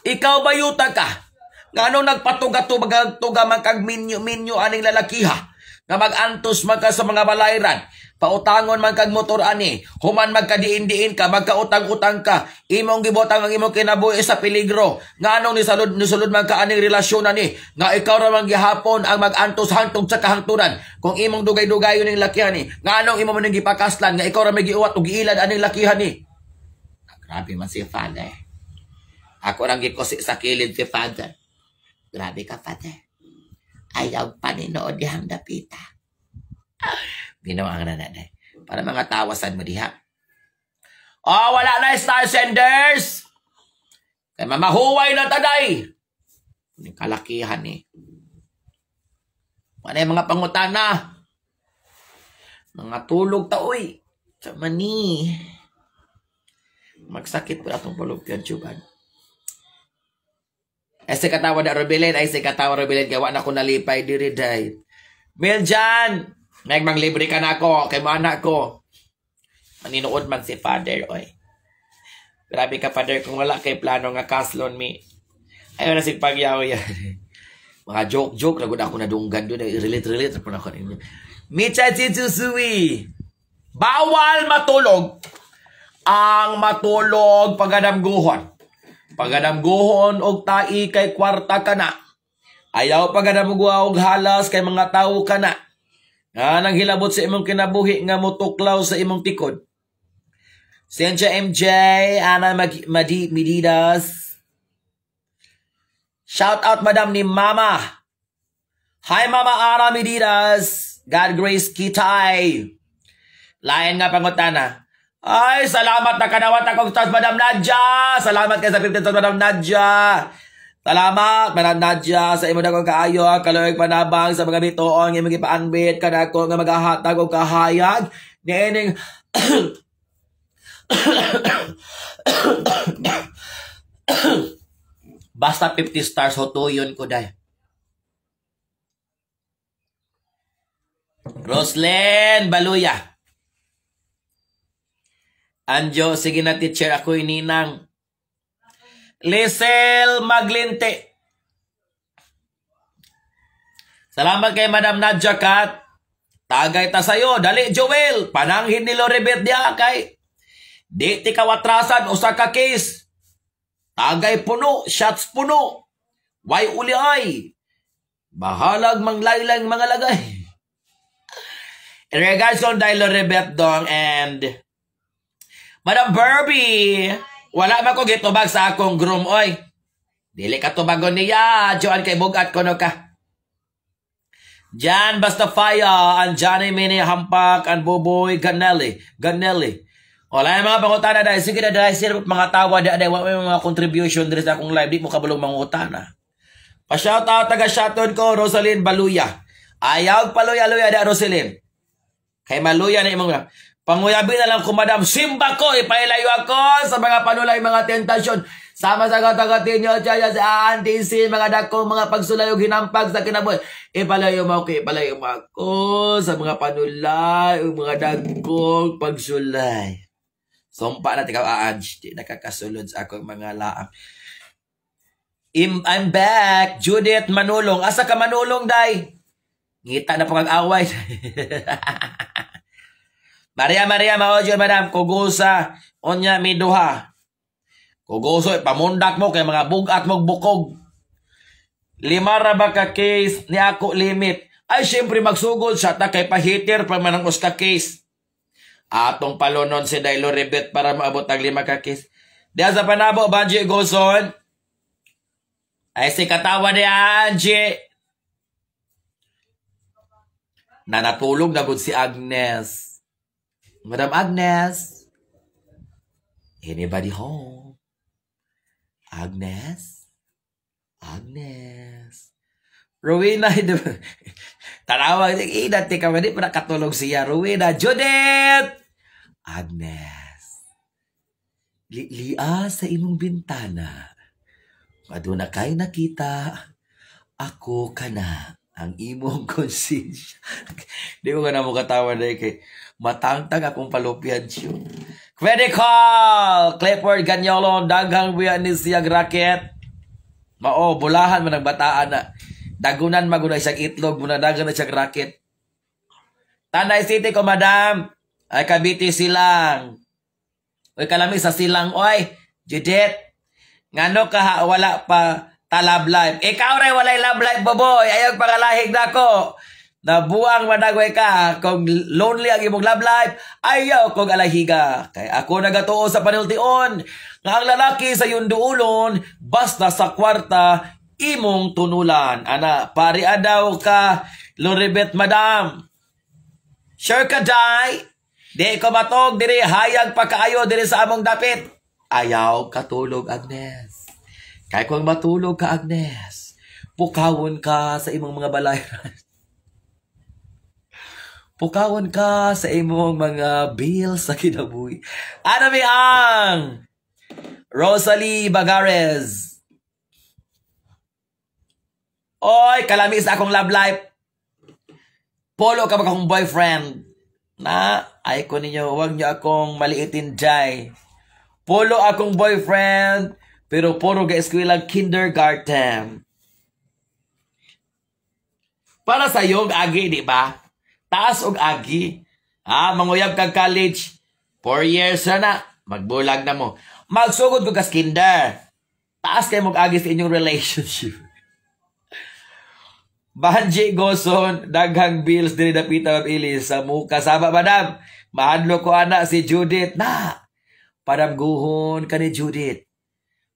ikaw ba yuta ka? Ngano nagpatuga-tuga man kag minyo-minyo aning lalakiha? Nga mag-antos man ka sa mga balayran. Pautangon man kag motor ani. Human magkadiin-diin ka, magkautang-utang ka. Imong gibotang ang imong kinabuhi sa peligro. Nganong nisulod man ka aning relasyon ani? Nga ikaw ra man gihapon ang mag-antos hangtod sa kahangturan. Kung imong dugay-dugayon ning lakihan ni, nganong imo man ning gipakaslan nga ikaw ra may giuwat ug giilad aning lakihan ni? Grabe man si father. Ako rang gikusi sa kilid si father. "Grabe ka, father. Ayaw paninood dihang dapita." Binuang na nanay. Para mga tawasan mo diha. Oh, wala na star senders! Kay mamahuway na taday! Yung kalakihan eh. Wala yung mga pangutana. Mga tulog ta, uy. Sa mani. Magsakit po atong pulupyan, chuban. Ay si katawa na Rubilin, ay si katawa Rubilin, kaya wa na ko nalipay diri day. Miljan! Nagmang libre ka na ako, kay mana ko. Maninood man si father, oy. Grabe ka, father, kung wala kay plano nga kaslon mi. Ayaw na sig pagyaw yan. Mga joke-joke, nagud ako nadunggan doon. Relate-relate po na ako ninyo. Micha Chitsusui! Bawal matulog! Ang matulog pagadamguhon. Pagadamguhon og tai kay kwarta ka na. Ayaw pagadamguha og halas kay mga tawo ka na. Nga nang hilabot sa imong kinabuhi nga motuklaw sa imong tikod. Cynthia MJ, Ana Madi Medidas. Shout out madam ni Mama. Hi, Mama Ara Medidas. God grace kitay. Lain nga pangutana. Ay, salamat na kanawat akong stars, Madam Nadja. Salamat kay sa 15 stars, Madam Nadja. Salamat, Madam Nadja, sa imo dagong kaayo, kaluoy, panabang sa mga bituon nga imong gipaanbit kanako nga magahatag og kahayag niining basta 50 stars hotuyon ko dai. Roslyn Baluya. Anjo, sige na, teacher, ako'y ninang. Lisel Maglinte. Salamat kay Madam Nadja Kat. Tagay ta sayo. Dali, Joel. Pananghin ni Loribet diya kay. Di ti kawatrasan usa ka case. Tagay puno, shots puno. Way uli ay. Bahalag manglaylang mga lagay. In regards kong dahil Loribet dong and Madam Barbie, wala man ko gitubag sa akong groom, oy. Dili ka tubagon niya, Joan, kay bugat kono ka. Jan Bastafaya, ang Johnny Mini Hampak, ang Buboy Ganelli, Ganelli. Wala yung mga pangutana dahil. Sige na dahil, sino mga tawa dahil, wala may mga contribution diri sa akong live, di mo kabulong mangutana. Pa-shout out, taga-shouton ko, Rosalyn Baluya. Ayaw paluya-luya da, Rosalyn. Kay maluya na imong Panguyabi na lang ko, Madam. Simba ko, ipailayo ako sa mga panulay, mga tentasyon. Sama sa katagatin nyo, tsaya sa auntie si mga dakong mga pagsulayo ginampag sa kinabuhi. Ipalayo mo ako, ipalayo mo ako sa mga panulay, mga dagkong pagsulay. Sumpa na ikaw, Aanj. Di nakakasulod sa akong mga laam. I'm back. Judith Manulong. Asa ka manulong, day? Ngita na pag-away. Maria Maria Maojo, Madam Kugusa, unya miduha. Kuguso, pamundak mo kay mga bugat mo bukog. Lima ra ba ka case ni ako limit? Ay, syempre magsugod siya ta kay pahiter pa man ang uska case. Atong palonon si Dailo Rebet para maabot ang 5 ka case. Diya sa panabo, Banji Goson. Ay, si katawa ni Angie. Nanatulog na gud si Agnes. Madam Agnes. Anybody home? Agnes? Agnes? Rowena, tanawa, inat ka man, di pa nakatulog siya. Rowena, Judith! Agnes. Lia sa imong bintana. Aduna kay nakita, ako ka na ang imong konsensya. Di ko ka na mo katawa na kay matangtang akong palupyan siyo. Credit call! Clifford Ganyolon, daghang buya ni siya racket. Mao, bulahan man ang bataan na. Dagunan maguna siyang itlog, muna dagan na siyang racket. Tanay City ko, Madam. Ay, Cavite silang. Uy, kalami sa silang, oy. Judith, ngano ka ha, wala pa ta love life? Ikaw rin walay love life, boboy. Ayaw pangalahig na ko. Nabuang madagway ka. Kung lonely ang imong love life, ayaw kong alahiga. Kay ako nagatuo sa panultion nga ang lalaki sa yunduulon, basta sa kwarta, imong tunulan. Ana, pari adaw ka, Loribet, Madam. Sure ka, day? Di ko matog, diri hayag pa kaayo diri sa among dapit. Ayaw katulog, Agnes. Kay kung matulog ka, Agnes, pukawon ka sa imong mga balayran. Pukawon ka sa imong mga bills sa kinabuhi. Ano mi ang Rosalie Bagares. Oy, kalami sa akong love life. Polo ka ba akong boyfriend? Na, ay ko ninyo, huwag niyo akong maliitin, jay. Polo akong boyfriend, pero puro ga eskwela kindergarten. Para sa iyong agi, di ba? Taas og agi. Ah, manguyab kag college. 4 years na na. Magbulag na mo. Magsugod ko kas kinder. Taas kayo mag agi sa inyong relationship. Banji Goson, daghang bills diri dapita mapili sa muka saba, Madam. Mahadlo ko ana si Judith na. Padamguhon ka ni Judith.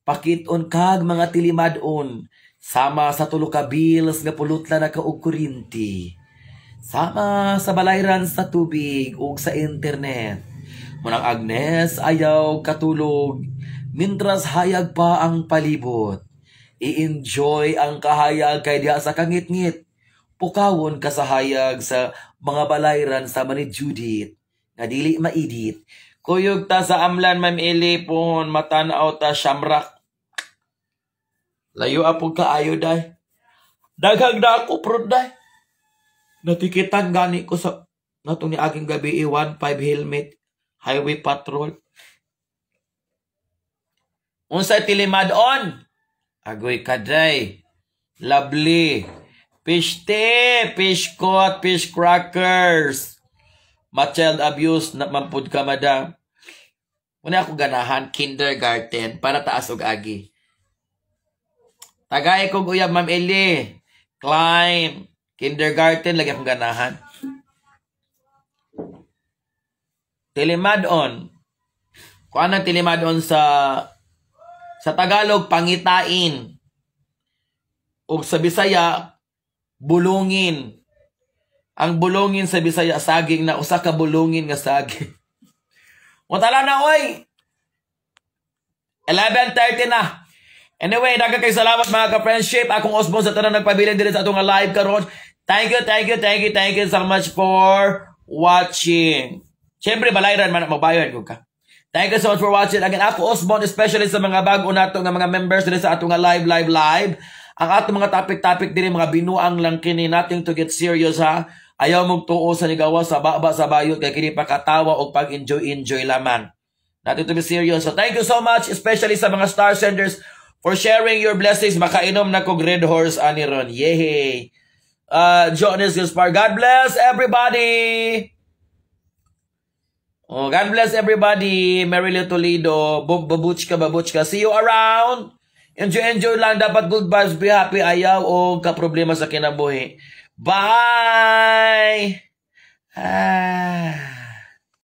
Pakiton kag mga tilimadon. Sama sa tulo ka bills nga pulutla na ka og kuryente. Sama sa balayran sa tubig ug sa internet. Munang Agnes, ayaw katulog mintras hayag pa ang palibot. I-enjoy ang kahayag kay diha sa kangitngit, pukawon ka sa hayag sa mga balayran sama ni Judith nga dili maidit. Kuyog ta sa Amlan, Ma'am Eli, pohon matanaw ta Shamrock. Layo apog kaayo day. Daghang na ako prod day. Natikitan gani ko sa natong ni aging gabi 1.5 helmet highway patrol. Unsay tilimad-on? Agoy kaday. Lovely. Fish tea, fish caught, fish crackers. Ma-child abuse na mampud ka, madam. Muna ako ganahan, kindergarten, para taas og agi. Tagay kog uyab, Ma'am Eli. Climb. Kindergarten, lagi akong ganahan. Tilimadon. Kuan ang tilimadon sa Tagalog, pangitain. O sa Bisaya, bulungin. Ang bulungin sa Bisaya, saging na usa ka bulungin nga saging. Mutala na, oy! 11:30 na. Anyway, daghang kay salamat, mga ka-friendship. Akong Osbon sa tanan nagpabilin diri sa atong live karon. Thank you, thank you, thank you, thank you so much for watching. Siyempre, balayran man magbayad ko ka. Thank you so much for watching. Again, ako Osbon, especially sa mga bago nato nga mga members diri sa atong live, live, live. Ang atong mga topic-topic diri, mga binuang lang kini, nothing to get serious ha. Ayaw mong tuo sa nigawa sa baba sa bayot kay kini pakatawa o pag-enjoy enjoy lamang. Nothing to be serious. So thank you so much, especially sa mga star senders, for sharing your blessings. Makainom na kog Red Horse ani ron. Yay! Jonas Gaspar. God bless everybody! Oh, God bless everybody. Mary Lou Toledo. Babuchka, babuchka. See you around. Enjoy, enjoy lang. Dapat good vibes. Be happy. Ayaw o ka-problema sa kinabuhi. Bye! Hi!